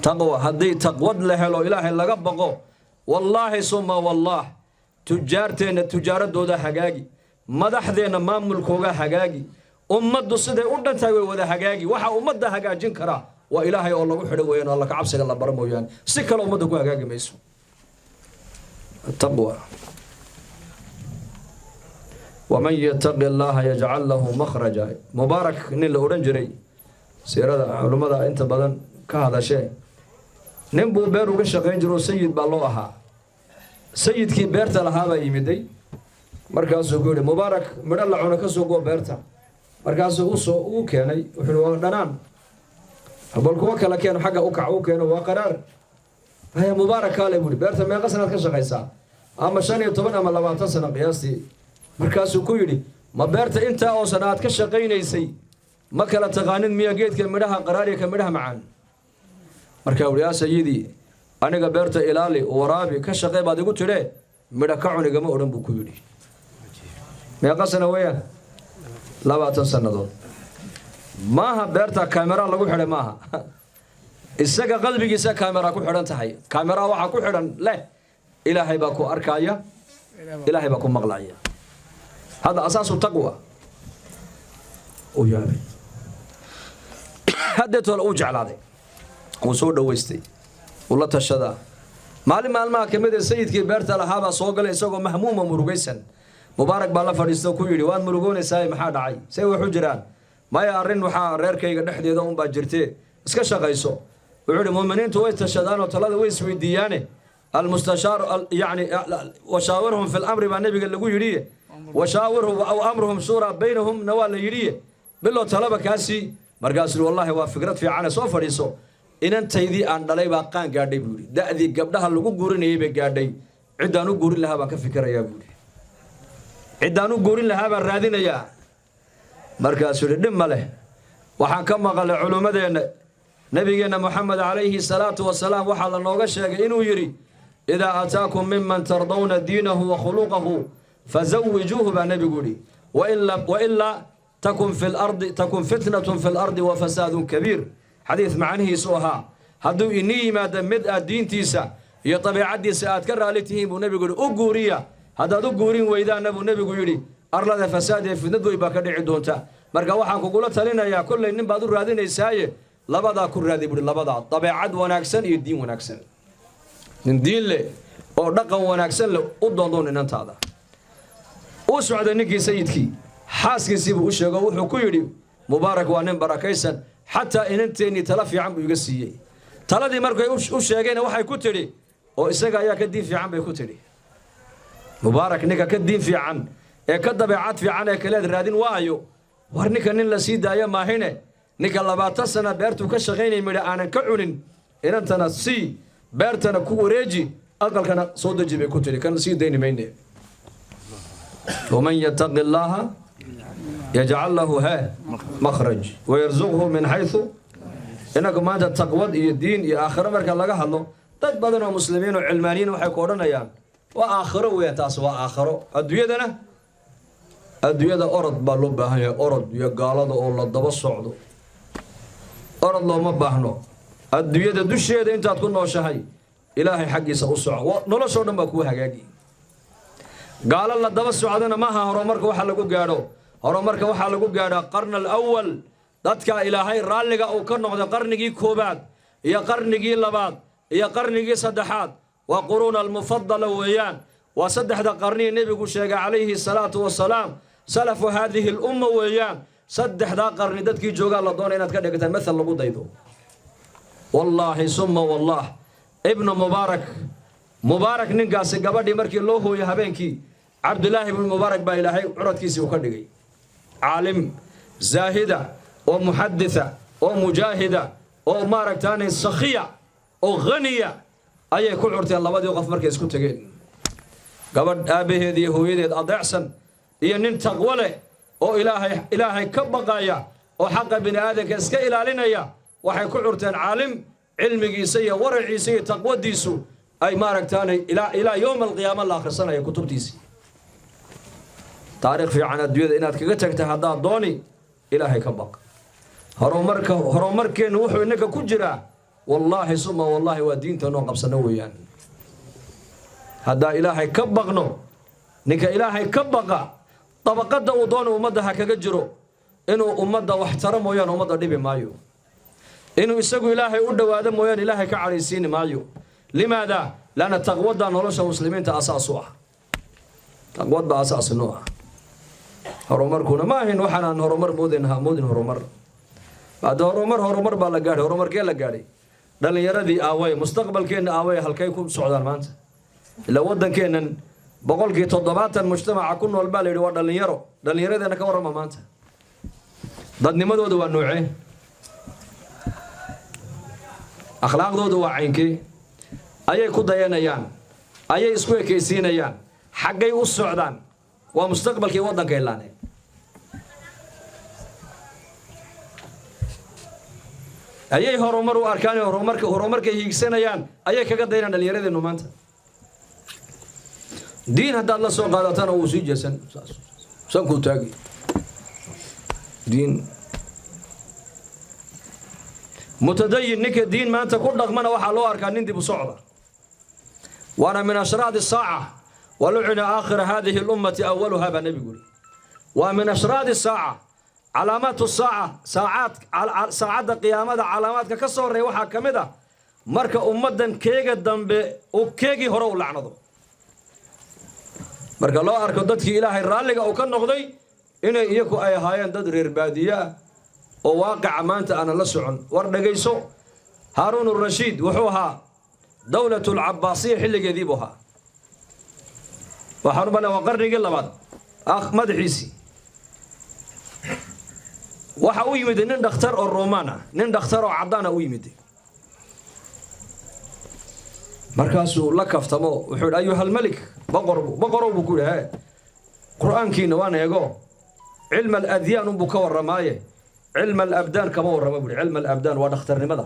Taqwa, haddii taqwad la helo, Ilaahay laga baqo, wallaahi suma wallaah, tujaarteenna tujaaradooda hagaagi, madaxdeenna maamulkooga hagaagi, ummaddu siday u dhan tahay way wada hagaagi. Waxa ummadda hagaajin karaa waa Ilaahay oo lagu xidho weeyaan, alla ka cabsiga la baro mooyaane, si kale ummadda ku hagaagi mayso. Taqwa. Waman yataqi Allaha yajcal lahu makhraja. Mubaarak nin la odhan jiray, siirada culummada inta badan ka hadashee, nin buu beer uga shaqayn jiro oo sayid baa loo ahaa. Sayidkii beerta lahaabaa yimiday. Markaasuu ku yidhi, "Mubaarak, midho la cuno ka soo goo beerta." Markaasuu usoo uu keenay. Wuxuu yidhi, "Waa dhanaan, bal kuwa kale keeno." Xagga u kac, u keeno, waa qaraar. "Haya, Mubaarak, kaale," buu yidhi, "beerta meeqa sanaad ka shaqaysaa?" Ama 15 ama 20 sano qiyaastii. Markaasuu ku yidhi, "Ma beerta intaa oo sana aad ka shaqaynaysay ma kala taqaanin miya geedka midhaha qaraar iyo ka midhaha macaan?" Markaa wuhi, "Yaa sayidii, aniga beerta ilaali, waraabi, ka shaqee baad igu tidhee, midho ka cunigama odhan," buu ku yidhi. Meeqa sano weeyaan? 20 sannadood. Maaha beerta kaamera lagu xidhay, maaha. Isaga qalbigiisa kaamera ku xidhan tahay. Kaamera waxaa ku xidhan leh, Ilaahay baa ku arkaya, Ilaahay baa ku maqlaya. Hada asaasu taqwa. Uu yaabay haddeetole, uu jeclaaday, uu soo dhowaystay, uu la tashadaa. Maalin maalmaha ka mid ee sayidkii beerta lahaabaa soo galay isagoo mahmuuma, murugaysan. Mubaarak baa la fadhiista oo ku yidhi, "Waad murugoonaysaa, maxaa dhacay? Say waxu jiraan?" "Maya, arrin waxaa reerkayga dhexdeeda unbaa jirtee, iska shaqayso." Wuxuu yidhi, "Muuminiintu way tashadaanoo talada way isweydiiyaane. Almustashaar, yani washaawirhum fi lamri baa nebiga lagu yidhi, washaawirhum aw amruhum shuuraa baynahumna waa la yidhi, bilow talaba kaasii." Markaasuu yidhi, "Wallahi waa fikrad fiicane, soo fadhiiso. Inantaydii aan dhalay baa qaan gaadhay," buu yidhi. "Da'dii gabdhaha lagu guurinayay bay gaadhay. Ciddaan u guurin lahaa baan ka fikirayaa," buu yidhi. "Ciddaan u guurin lahaa baan raadinayaa." Markaasuu yidhi, "Dhib ma leh. Waxaan ka maqalay culummadeenna, nabigeenna Moxamed calayhi salaatu wasalaam waxaa la nooga sheegay inuu yidhi, 'Idaa ataakum miman tardawna diinahu wa khuluqahu fazawijuuhu,' baa nebigu yidhi. 'Wailaa takun fi lardi takun fitnatun fi lardi wa fasaadun kabiir.' Xadiis macnihiisu ahaa, hadduu inii yimaado mid aad diintiisa iyo dabeecaddiisa aad ka raali tihiin, buu nebigu yidhi, u guuriya. Haddaad u guurin weydaanna, buu nebigu yidhi, arlada fasaad ee fitnad wey baa ka dhici doonta. Marka waxaan kugula talinayaa, kollay nin baad u raadinaysaaye, labadaa ku raadi," buuhi, "labadaa: dabeecad wanaagsan iyo diin wanaagsan. Nin diin leh oo dhaqan wanaagsan leh u doondoon inantaada." Uu socday ninkii sayidkii, xaaskiisii buu u sheego. Wuxuu ku yidhi, "Mubaarak waa nin barakaysan, xataa inanteennii tala fiican buu iga siiyey." Taladii markay u sheegayna, waxay ku tidhi, "Oo isaga ayaa ka diin fiican?" bay ku tidhi. "Mubaarak ninka ka diin fiican ee ka dabeecad fiican ee kaleed raadin waayo? War ninka nin la sii daayo maahine. Ninka 20 sana beertuu ka shaqaynay midha aanan ka cunin. Inantana sii, beertana ku wareeji, aqalkana soo deji," bay ku tidhi. "Kan sii dayni mayne." Waman yataqi Allaaha yajcal lahu he makhraj wayarzuqhu min xaysu. Inagu maanta taqwad iyo diin iyo aakhiro marka laga hadlo, dad badan oo muslimiin oo cilmaaniyiin waxay ku odhanayaan, "Waa aakhiro weeyaan taas, waa aakhiro." Adduunyadana, adduunyada orod baa loo baahan yahay, orod iyo gaalada oo la daba socdo. Orod looma baahno. Adduunyada dusheeda intaad ku nooshahay, Ilaahay xaggiisa u soco, noloshoo dhan baa kuu hagaagi. Gaalo la daba socdana maaha horumarka waxa lagu gaadho. Horumarka waxaa lagu gaadhaa qarna alawal, dadka Ilaahay raalliga uu ka noqday, qarnigii koobaad iyo qarnigii labaad iyo qarnigii saddexaad. Waa quruun almufadala weeyaan. Waa saddexda qarnihii Nebigu sheegay calayhi salaatu wasalaam, salafu haadihi lumma weeyaan. Saddexdaa qarni dadkii joogaa la doonay inaad ka dhigataan mathal lagu daydo. Wallaahi summa wallah, Ibnu Mubaarak, Mubaarak ninkaasi, gabadhii markii loo hooyo habeenkii, Cabdulaahi Ibnu Mubaarak baa Ilaahay curadkiisii uu ka dhigay caalim zaahida oo muxaditha oo mujaahida oo maaragtaane sakhiya oo khaniya ayay ku curteen labadii qof markay isku tegeen. Gabadh aabbaheed iyo hooyadeed adeecsan iyo nin taqwo leh oo Ilaahay ka baqaya oo xaqa bini aadanka iska ilaalinaya, waxay ku curteen caalim cilmigiisa iyo waraciisa iyo taqwadiisu ay maaragtaanay ilaa yowma alqiyaama la akhrisanaya kutubtiisii. Taariikh fiican adduunyada inaad kaga tagta haddaad dooni, Ilaahay ka baq. Horumarka, horumarkeennu wuxuu innaka ku jiraa, wallaahi suma wallaahi, waa diinta noo qabsano weeyaan. Haddaa Ilaahay ka baqno, ninka Ilaahay ka baqa, dabaqadda uu doono ummadda ha kaga jiro, inuu ummadda wax taro mooyaane ummadda dhibi maayo. Inuu isagu Ilaahay u dhowaado mooyaane Ilaahay ka cadhaysiini maayo. Limaada? Laanna taqwadda nolosha muslimiinta asaas u ah, taqwad baa asaas noo ah. Horumarkuna ma ahin waxaan aan horumar moodin, ha moodin horumar. Hadda horumar, horumar baa la gaadhay. Horumarkee la gaadhay? Dhallinyaradii aaway? Mustaqbalkeenna aaway? Halkay ku socdaan maanta? Ilaa waddankeennan 70% mujtamaca ku nool baa la yidhi waa dhallinyaro. Dhallinyaradeenna ka warrama maanta, dadnimadooda waa noocee? Akhlaaqdooda waa caynkee? Ayay ku dayanayaan? Ayay isku ekaysiinayaan? Xaggay u socdaan? Waa mustaqbalkii waddanka ilaane. Ayay horumar u arkaan? Horumarka, horumarkay hiigsanayaan ayay kaga dayanaan dhallinyaradeennu maanta? Diin haddaad la soo qaadatana, wuu sii jeesan, sankuu taagi. Diin mutadayin, ninka diin maanta ku dhaqmana waxaa loo arkaa nin dib u socda. Waana min ashraadi saaca. Walucina aakhira hadihi lummati awaluha, baa Nebigu yidhi. Waa min ashraadi saaca, calaamaatu saaca, saacaad, saacadda qiyaamada calaamaadka ka soo horreeya waxaa ka mid ah marka ummaddan keega dambe uu keegii hore u lacnado, marka loo arko dadkii Ilaahay raalliga uu ka noqday inay iyaku ay ahaayeen dad reer baadiye ah oo waaqica maanta aanan la socon. War dhegayso, Haaruun Rashiid wuxuu ahaa dowlatulcabaasiya xilligeedii buu ahaa. Waxaan u malay waa qarnigii labaad madaxiisii. Waxa u yimid nin dhakhtar oo Romaan ah, nin dhakhtar oo caddaan ah u yimid. Markaasuu la kaftamo, wuxuu yidhi: "Ayuhalmalik, boqor, boqorow," buu ku yidhi, "hee, Qur-aankiina waan eego, cilma aladyaan unbuu ka warramaaye, cilma alabdaan kama warrama," buu yidhi. Cilma alabdaan waa dhakhtarnimada.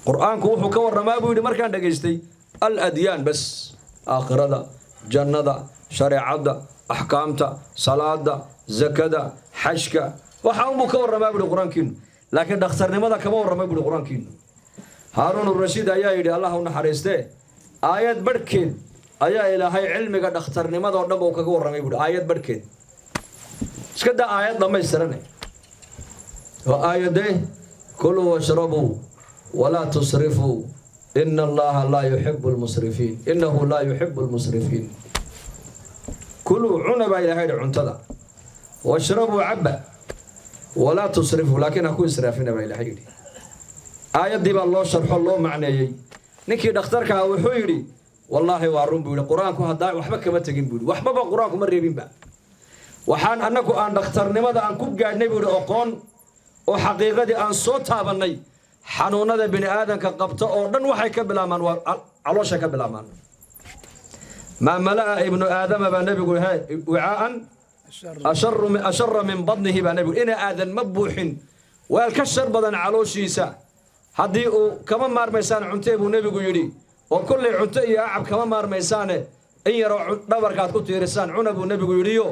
"Qur-aanku wuxuu ka warramaa," buu yidhi, "markaan dhegaystay, aladyaan bas, aakhirada, jannada, shareecadda, axkaamta, salaada, zakada, xajka, waxa unbuu ka warramaa," buu yidhi, "Qur-aankiinu, laakiin dhakhtarnimada kama warrama," buu yidhi, "Qur-aankiinu." Haaruun Rashiid ayaa yidhi, Allah u naxariistee, "Aayad barhkeed ayaa Ilaahay cilmiga dhakhtarnimada oo dhan ba uu kaga warramay," buuhi. "Aayad barhkeed, iska daa aayad dhammaystirane. Waa aayadee? Kuluu washrabuu walaa tusrifuu, ina Allaha laa yuxibu lmusrifiin, inahu laa yuxibu lmusrifiin. Kuluu, cuna baa Ilahay yidhi cuntada, washrabuu, cabba, walaa tusrifuu, laakiin ha ku israafina, baa Ilahay yidhi. Aayaddii baa loo sharxo, loo macneeyey. Ninkii dhakhtarkaa wuxuu yidhi: "Wallaahi waa run," buu yidhi, "Qur-aanku haddaa waxba kama tegin," buu yidhi, "waxbaba Qur-aanku ma reebinba. Waxaan annagu aan dhakhtarnimada aan ku gaadhnay," buu yidhi, "oqoon oo xaqiiqadii aan soo taabannay, xanuunada bini aadanka qabta oo dhan waxay ka bilaabmaan waa caloosha ka bilaabmaan. Maa mala'a ibnu aadama," baa Nebigu, he, "wicaa'an ashara min badnihi," baa Nebigu. "Ina aadan ma buuxin weel ka shar badan calooshiisa. Haddii uu kama maarmaysaan cuntee," buu Nebigu yidhi, "oo kollay cunto iyo acab kama maarmaysaane, in yaroo dhabarkaad ku tiirisaan cuna," buu Nebigu yidhiyo,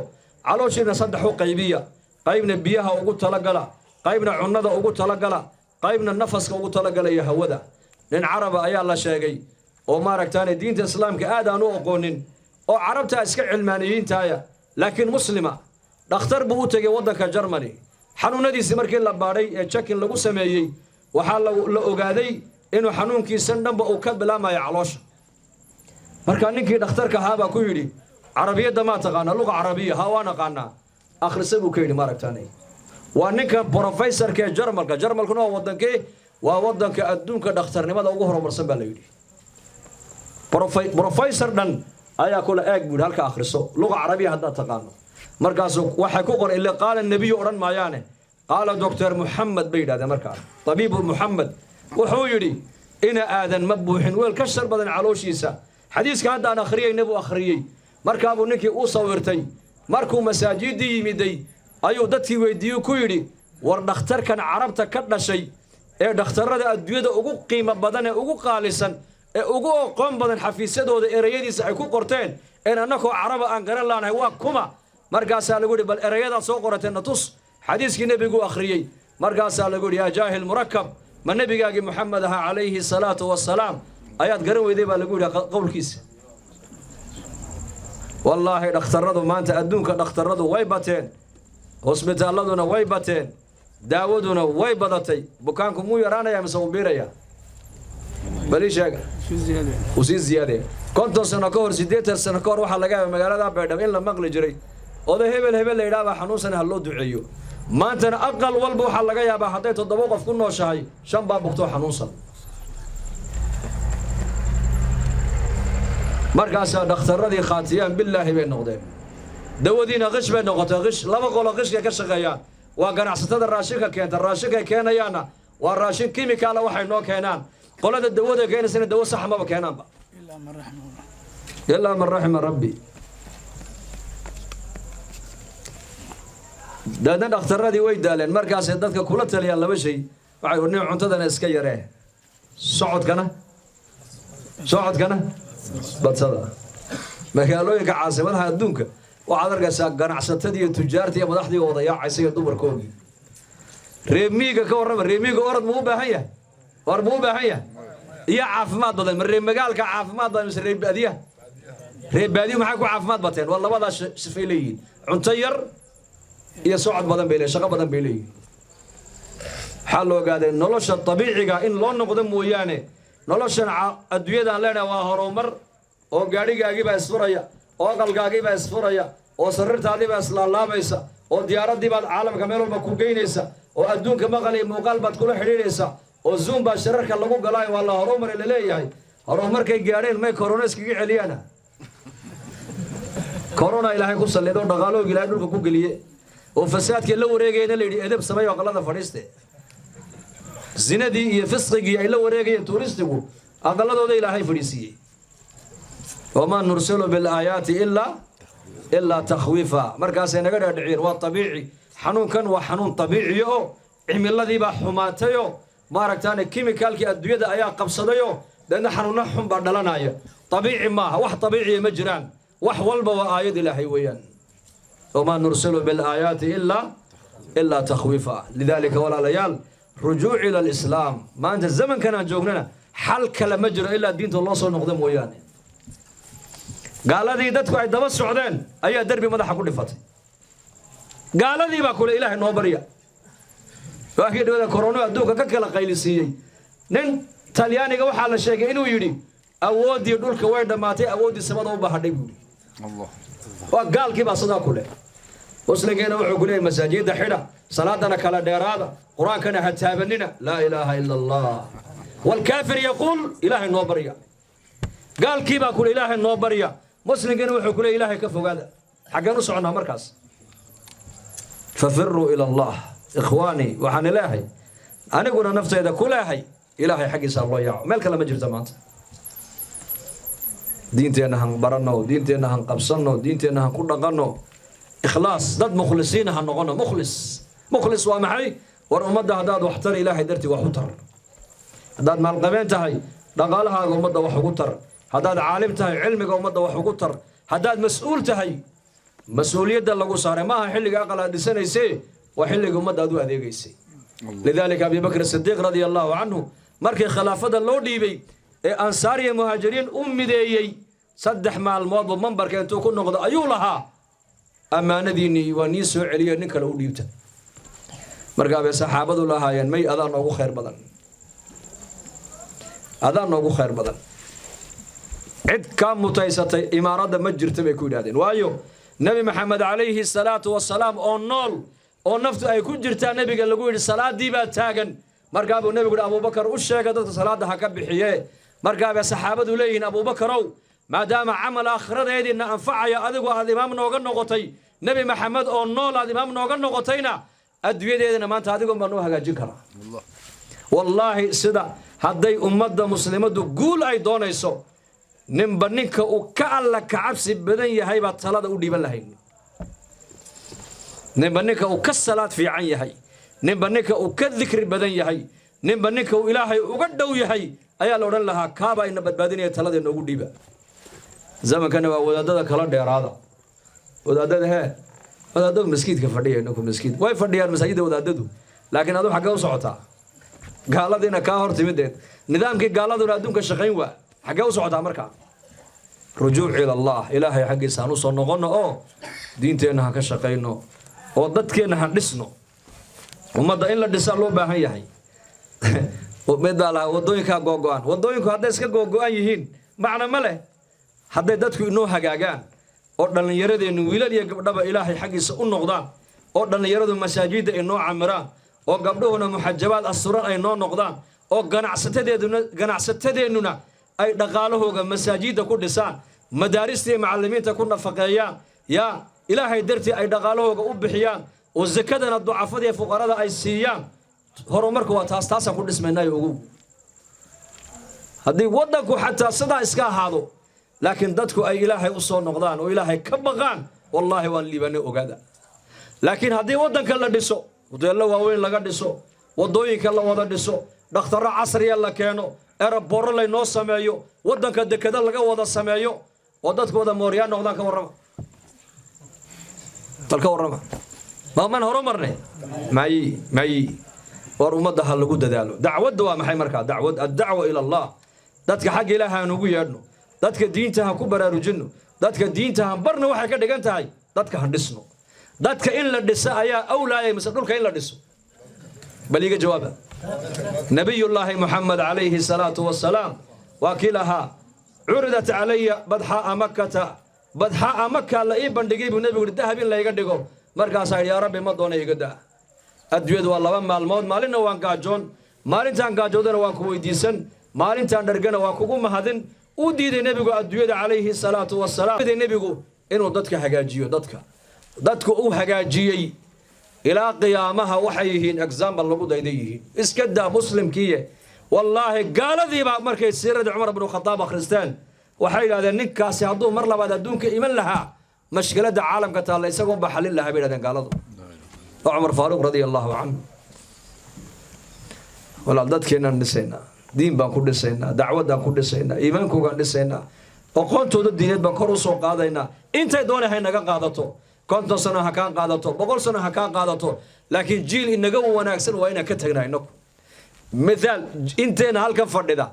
"calooshiina saddex u qaybiya: qaybna biyaha ugu talagala, qaybna cunnada ugu talagala, Qaybna nafaska ugu talagalaya hawada. Nin Caraba ayaa la sheegay oo maaragtaane diinta Islaamka aad aan u aqoonin, oo Carabta iska cilmaaniyiintaaya, laakiin Muslima. Dhakhtar buu u tegey waddanka Germany. Xanuunadiisii markii la baadhay ee checking lagu sameeyey, waxaa la ogaaday inuu xanuunkiisan dhanba uu ka bilaamayo caloosha. Markaa ninkii dhakhtarka ahaa baa ku yidhi, "Carabiyadda maa taqaanaa? Luqa carabiya?" "Ha, waan aqaanaa." "Akhrisa," buu ka yidhi. Maaragtaanay waa ninka professorka ee Jarmalka. Jarmalkuna waa wadankee? Waa wadanka adduunka dhakhtarnimada ugu horumarsan baa la yidhi. Professor dhan ayaa kula eeg buu yidhi, "Halka akhriso, luqa carabiya haddaad taqaano." Markaasu waxay ku qoran ile qaala nebiyu odhan maayaane, qaala Doctor Muxamed bay yidhahdeen. Markaa tabiibu Muxamed wuxuu yidhi, "Ina Aadan ma buuxin weel ka shar badan calooshiisa." Xadiiska hadda aan akhriyeyna buu akhriyey. Markaabuu ninkii u sawirtay. Markuu masaajidii yimiday ayuu dadkii weydiiyey, ku yidhi, "War dhakhtarkan Carabta ka dhashay ee dhakhtarrada adduunyada ugu qiimo badan ee ugu qaalisan ee ugu aqoon badan, xafiisyadooda ereyadiisa ay ku qorteen een annakoo Caraba aan garan laanahay, waa kuma?" Markaasaa lagu yidhi, "Bal ereyadaad soo qorateen na tus." Xadiiskii nebiguu akhriyey. Markaasaa lagu yidhi, "Yaa jaahil murakab, ma nebigaagii Muxamed ahaa calayhi salaatu wasalaam ayaad garan weyday?" baa lagu yidhi qowlkiisa. Wallaahi, dhakhtarradu maanta adduunka dhakhtarradu way bateen, hosbitaalladuna way bateen, daawaduna way badatay. Bukaanku muu yaraanaya mise uu biiraya? Bal ii sheega. Sii ziyaadaya. Uu sii ziyaadaya. 50 sano ka hor, 80 sano ka hor, waxaa laga yaaba magaalada Baydhabo in la maqli jiray oday hebel hebel la yidhaha baa xanuunsan, ha loo duceeyo. Maantana aqal walba waxaa laga yaabaa hadday toddoba qof ku nooshahay, shan baa bugtoo xanuunsan. Markaasaa dhakhtarradii khaatiyaan billaahi bay noqdeen, dawadiina qish bay noqotay. Qish laba qolo qishka ka shaqeeyaan waa ganacsatada raashinka keenta. Raashinkay keenayaanna waa raashin kimikaala waxay noo keenaan. Qolada dawada keenaysana dawo sax maba keenaanba. إلا من رحمه الله. Ilaa man raxima rabbi. Daadna dhakhtarradii way daaleen. Markaasay dadka kula taliyaan laba shay. Waxay nin cuntadana iska yaree, socodkana badsada. Magaalooyinka caasimadaha adduunka waxaad arkaysaa ganacsatadii iyo tujaartii iyo madaxdii wada yaacaysa iyo dumarkoogii. Reer miyiga ka warrama. Reer miyiga orod muu u baahan yahay? War muu u baahan yahay? Iyo caafimaad badan, ma reer magaalka caafimaad badan mise reer baadiyaha? Reer baadiyu maxay ku caafimaad bateen? Waa labadaas sifay leeyihiin: cunto yar iyo socod badan bay leeyihin, shaqo badan bay leeyihiin. Waxaa la ogaaday nolosha dabiiciga in loo noqdo mooyaane, noloshan adduunyadaan leenahay waa horumar oo gaadhigaagiibaa isfuraya, oo aqalkaagiibaa isfuraya, oo sariirtaadiibaa islaalaabaysa, oo diyaaraddii baad caalamka meel walba ku geynaysa, oo adduunka maqal iyo muuqaal baad kula xidhiidhaysa, oo Zoom baa shirarka lagu galaayo. Waa la horumari laleeyahay. Horumarkay gaadheen may corona iskaga celiyaana? Corona Ilaahay ku sallido, dhaqaalooga Ilaahay dhulka ku geliye, oo fasaadkii la wareegayna la yidhi, "Edeb sameeyo, aqalada fadhiiste." Zinadii iyo fisqigii ay la wareegayeen tuuristigu aqaladooda Ilaahay fadhiisiiyey. Wamaa nursilu bilaayaati ilaa takhwiifa. Markaasay naga dhaadhiciyeen waa abiici xanuunkan, waa xanuun abiiciya oo cimiladiibaa xumaatayoo maaragtaane kimikaalkii adduunyada ayaa qabsadayoo deedna xanuunno xun baa dhalanaya. Abiici maaha, wax abiiciya ma jiraan. Wax walba waa aayad Ilaahay weeyaan. Wamaa nursilu bilaayaati ilaa takhwiifa. Lidaalika, walaalayaal, rujuuc ila alislaam. Maanta zamankan aan joognana xal kale ma jiro ilaa diinta loo soo noqdo mooyaane. Gaaladii dadku ay daba socdeen ayaa derbi madaxa ku dhifatay. Gaaladii baa kule, "Ilaahay noo barya." Waakii dhawada korona adduunka ka kala qaylisiiyey. Nin Talyaaniga waxaa la sheegay inuu yidhi, "Awooddii dhulka way dhammaatay, awooddii samada u bahadhay," buu yidhi. Waa gaalkii baa sidaa ku leh. Muslimkeena wuxuu ku leeyahy, "Masaajidda xidha, salaadana kala dheeraada, Qur-aankana ha taabanina." Laa ilaaha ila Allah. Waalkaafir yaquul, "Ilaahay noo barya." Gaalkii baa kule, "Ilaahay noo barya." Muslimkiina wuxuu ku leeyahy, "Ilaahay ka fogaada." Xaggeen u soconnaa markaas? Fafiruu ila Allah, ikhwaanii. Waxaan leehay, aniguna naftayda ku leehay, Ilaahay xaggiisa loo yaaco. Meel kale ma jirta maanta. Diinteenna han baranno, diinteenna han qabsanno, diinteenna han ku dhaqanno. Ikhlaas, dad mukhlisiina ha noqono. Mukhlis, mukhlis waa maxay? War ummadda haddaad wax tar, Ilaahay dartii wax u tar. Haddaad maalqabeen tahay, dhaqaalahaaga ummadda wax ugu tar. Haddaad caalim tahay, cilmiga ummadda wax ugu tar. Haddaad mas-uul tahay, mas-uuliyadda lagu saaray maaha xilliga aqal aad dhisanaysee, waa xilliga ummadda aad u adeegaysay. Lidaalika Abi Bakr Sidiiq radia Allahu canhu markii khilaafada loo dhiibay ee Ansaar iyo Muhaajiriin u mideeyey, 3 maalmoodbu mambarka intuu ku noqdo ayuu lahaa: "Ammaanadiinnii waa nii soo celiyo, nin kale u dhiibta." Markaa bay saxaabadu lahaayeen: "May, adaa noogu khayr badan, adaa noogu khayr badan, cid kaa mutaysatay imaaradda ma jirta," bay ku yidhahdeen. Waayo, Nebi Maxamed calayhi salaatu wasalaam oo nool oo naftu ay ku jirtaa nebiga lagu yidhi: "Salaadii baa taagan." Markaa buu nebigu yidhi: "Abuubakar u sheega dadka salaadda ha ka bixiye." Markaa bay saxaabadu leeyihiin: "Abuubakarow, maadaama camal aakhiradeediina anfacaya adigu aad imaam nooga noqotay, Nebi Maxamed oo nool aad imaam nooga noqotayna, adduunyadeedana maanta adigun baa noo hagaajin karaa." Wallaahi, sida hadday ummadda muslimaddu guul ay doonayso, ninba ninka uu ka Alla ka cabsi badan yahay baa talada u dhiiban lahayn, ninba ninka uu ka salaad fiican yahay, ninba ninka uu ka dikri badan yahay, ninba ninka uu Ilaahay uga dhow yahay ayaa la odhan lahaa: "Kaabaa ina badbaadinaya, talada inoogu dhiiba." Zamankana waa wadaadada kala dheeraada. Wadaadada hee, wadaadadu maskiidka fadhiya, inaku maskiid way fadhiyaan, masaajidda wadaadadu. Laakiin adu xaggee u socotaa? Gaaladiina kaa hor timideed, nidaamkii gaaladuna adduunka shaqayn waa. Xaggee u socotaa markaa? Rujuuc ila Allah, Ilaahay xaggiisa han usoo noqono oo diinteenna ha ka shaqayno oo dadkeenna han dhisno. Ummadda in la dhisaa loo baahan yahay. Mid baa lahaa: "Waddooyinkaa googo-an." Waddooyinku hadday iska googo-an yihiin macna ma leh. Hadday dadku inoo hagaagaan oo dhallinyaradeennu wiilal iyo gabdhaba Ilaahay xaggiisa u noqdaan, oo dhallinyaradu masaajidda inoo camiraan, oo gabdhuhuna muxajabaad asturan ay noo noqdaan, oo ganacsatadeennuna ay dhaqaalahooga masaajidda ku dhisaan, madaarista iyo macallimiinta ku nafaqeeyaan, yaa Ilaahay dartii ay dhaqaalahooga u bixiyaan, oo sakadana ducafada iyo fuqarada ay siiyaan, horumarku waa taas. Taasaan ku dhismaynayo. Ogow, haddii waddanku xataa sidaa iska ahaado, laakiin dadku ay Ilaahay u soo noqdaan oo Ilaahay ka baqaan, wallaahi waan liibanay, ogaada. Laakiin haddii waddanka la dhiso, huteello waaweyn laga dhiso, waddooyinka la wada dhiso, dhakhtarro casriya la keeno, airporto laynoo sameeyo, waddanka dekado laga wada sameeyo, oo dadku wada mooryaan noqdaan, ka warrama, bal ka warrama, maamaan horumarnay? May, may. War ummadda ha lagu dadaalo. Dacwadda waa maxay markaa? Dacwad, addacwa ila Allah. Dadka xagga Ilaaha aan ugu yeedhno, dadka diinta ha ku baraarujinno, dadka diinta han barna. Waxay ka dhigan tahay dadka han dhisno. Dadka in la dhiso ayaa awlaayay mise dhulka in la dhiso? Bal iiga jawaaba. Nabiyullaahi Muxamed calayhi salaatu wasalaam waa kii lahaa: "Curidat calaya badxaa'a Makkata." Badxaa'a Maka la ii bandhigay buu nebigu yidhi, dahab in layga dhigo. Markaasaa yidhi: "Yaa Rabbi, ma doona, iga daa. Adduunyadu waa 2 maalmood. Maalinna waan gaajoon, maalintaan gaajoodana waan ku weydiisan, maalintaan dhargana waan kugu mahadin." U diiday nebigu adduunyada calayhi salaatu wasalaam. Nebigu inuu dadka hagaajiyo, dadku uu hagaajiyey ilaa qiyaamaha waxay yihiin example lagu dayday yihiin. Iska daa muslimkiiye, wallaahi gaaladiiba markay siiradii Cumar bnu Khadaab akhristeen waxay yidhahdeen: "Ninkaasi hadduu mar labaad adduunka iman lahaa, mashkiladda caalamka taalla isagoon baa xallin lahaa," bay yidhahdeen gaaladu. Waa Cumar Faaruuq radia Allahu canhu. Walaal, dadkeenaan dhisaynaa, diin baan ku dhisaynaa, dacwaddaan ku dhisaynaa, iimaankoogaan dhisaynaa, aqoontooda diineed baan kor u soo qaadaynaa. Intay doonay hay naga qaadato, 50 sano ha kaa qaadato, 100 sano ha kaa qaadato, laakiin jiil inaga wanaagsan waa inaan ka tagnaa inagu. Mithaal, inteena halkan fadhida,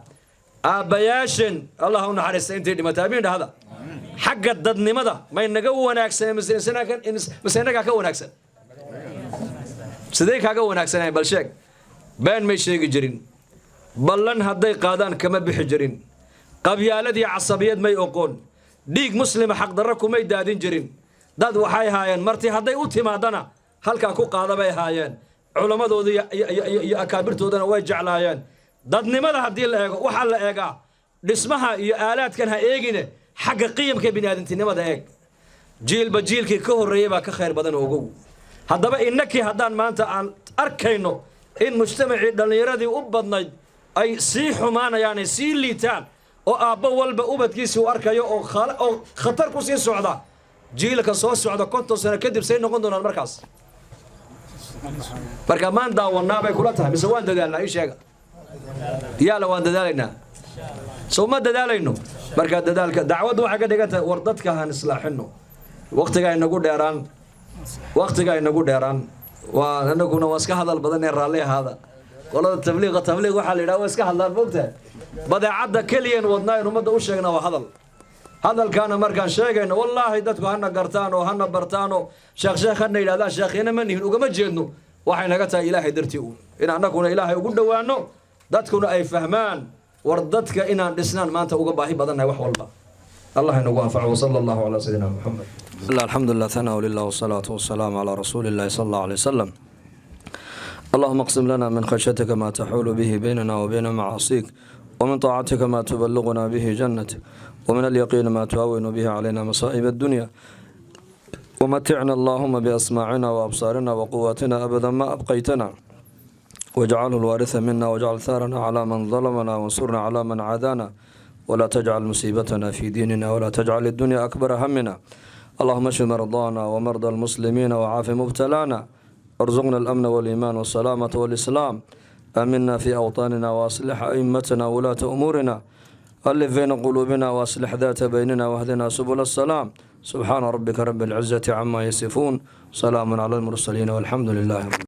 aabbayaasheen Allah u naxariista intay dhimatay, amiin dhahda, xagga dadnimada may naga wanaagsan mise innagaa ka wanaagsan? Sidee kaaga wanaagsanahay? Bal sheeg. Been may sheegi jirin, ballan hadday qaadaan kama bixi jirin, qabyaaladii casabiyad may oqoon, dhiig muslima xaqdarro kumay daadin jirin. Dad waxay ahaayeen marti hadday u timaadana halkaa ku qaada bay ahaayeen. Culammadooda iyo akaabirtoodana way jeclaayeen. Dadnimada haddii la eego, waxaa la eegaa dhismaha iyo aalaadkan ha eegine, xagga qiyamka biniaadamtinimada eeg. Jiilba jiilkii ka horreeyey baa ka khayr badan, ogow. Haddaba innakii haddaan maanta aan arkayno in mujtamacii dhallinyaradii u badnayd ay sii xumaanayaan, ay sii liitaan, oo aabbo walba ubadkiisii u arkayo oo khatar ku sii socda, jiilka soo socda 50 sano kadib say noqon doonaan markaas? Marka maan daawanaa bay kula tahay mise waan dadaalnaa? Ii sheega. Yaala, waan dadaalaynaa, soo ma dadaalayno? Marka dadaalka dacwaddu waxay ka dhigan tahay war dadka han islaaxino. Waqtiga inagu dheeraan, waqtiga inagu dheeraan. Waa anaguna waa iska hadal badan ee raalli ahaada. Qolada tabliiqa, tabliiq waxaa la yidhaha waa iska hadlaan, moogtahay. Badeecadda keliyan wadnaa in ummadda u sheegna waa hadal. Hadalkaana markaan sheegayno, wallaahi, dadku hana gartaan oo hana bartaan oo sheekh sheekh hana yidhahdaan, sheekhyana ma nihin, ugama jeedno. Waxay naga tahay Ilaahay dartii uun in annaguna Ilaahay ugu dhowaano, dadkuna ay fahmaan. War dadka inaan dhisnaan maanta uga baahi badannahay wax walba. Allah inagu anfaco. وصلى الله على سيدنا محمد. الحمد لله، ثناء لله، والصلاة والسلام على رسول الله صلى الله عليه وسلم. اللهم اقسم لنا من خشيتك ما تحول به بيننا وبين معاصيك، ومن طاعتك ما تبلغنا به جنتك، ومن اليقين ما تهون به علينا مصائب الدنيا. ومتعنا اللهم بأسماعنا وأبصارنا وقواتنا أبدا ما أبقيتنا، واجعله الوارث منا، واجعل ثارنا على من ظلمنا، وانصرنا على من عادانا، ولا تجعل مصيبتنا في ديننا، ولا تجعل الدنيا أكبر همنا. اللهم اشف مرضانا ومرضى المسلمين وعاف مبتلانا. ارزقنا الأمن والإيمان والسلامة والإسلام. آمنا في أوطاننا، وأصلح أئمتنا ولاة أمورنا. ألف بين قلوبنا وأصلح ذات بيننا، واهدنا سبل السلام. سبحان ربك رب العزة عما يصفون، سلام على المرسلين، والحمد لله رب.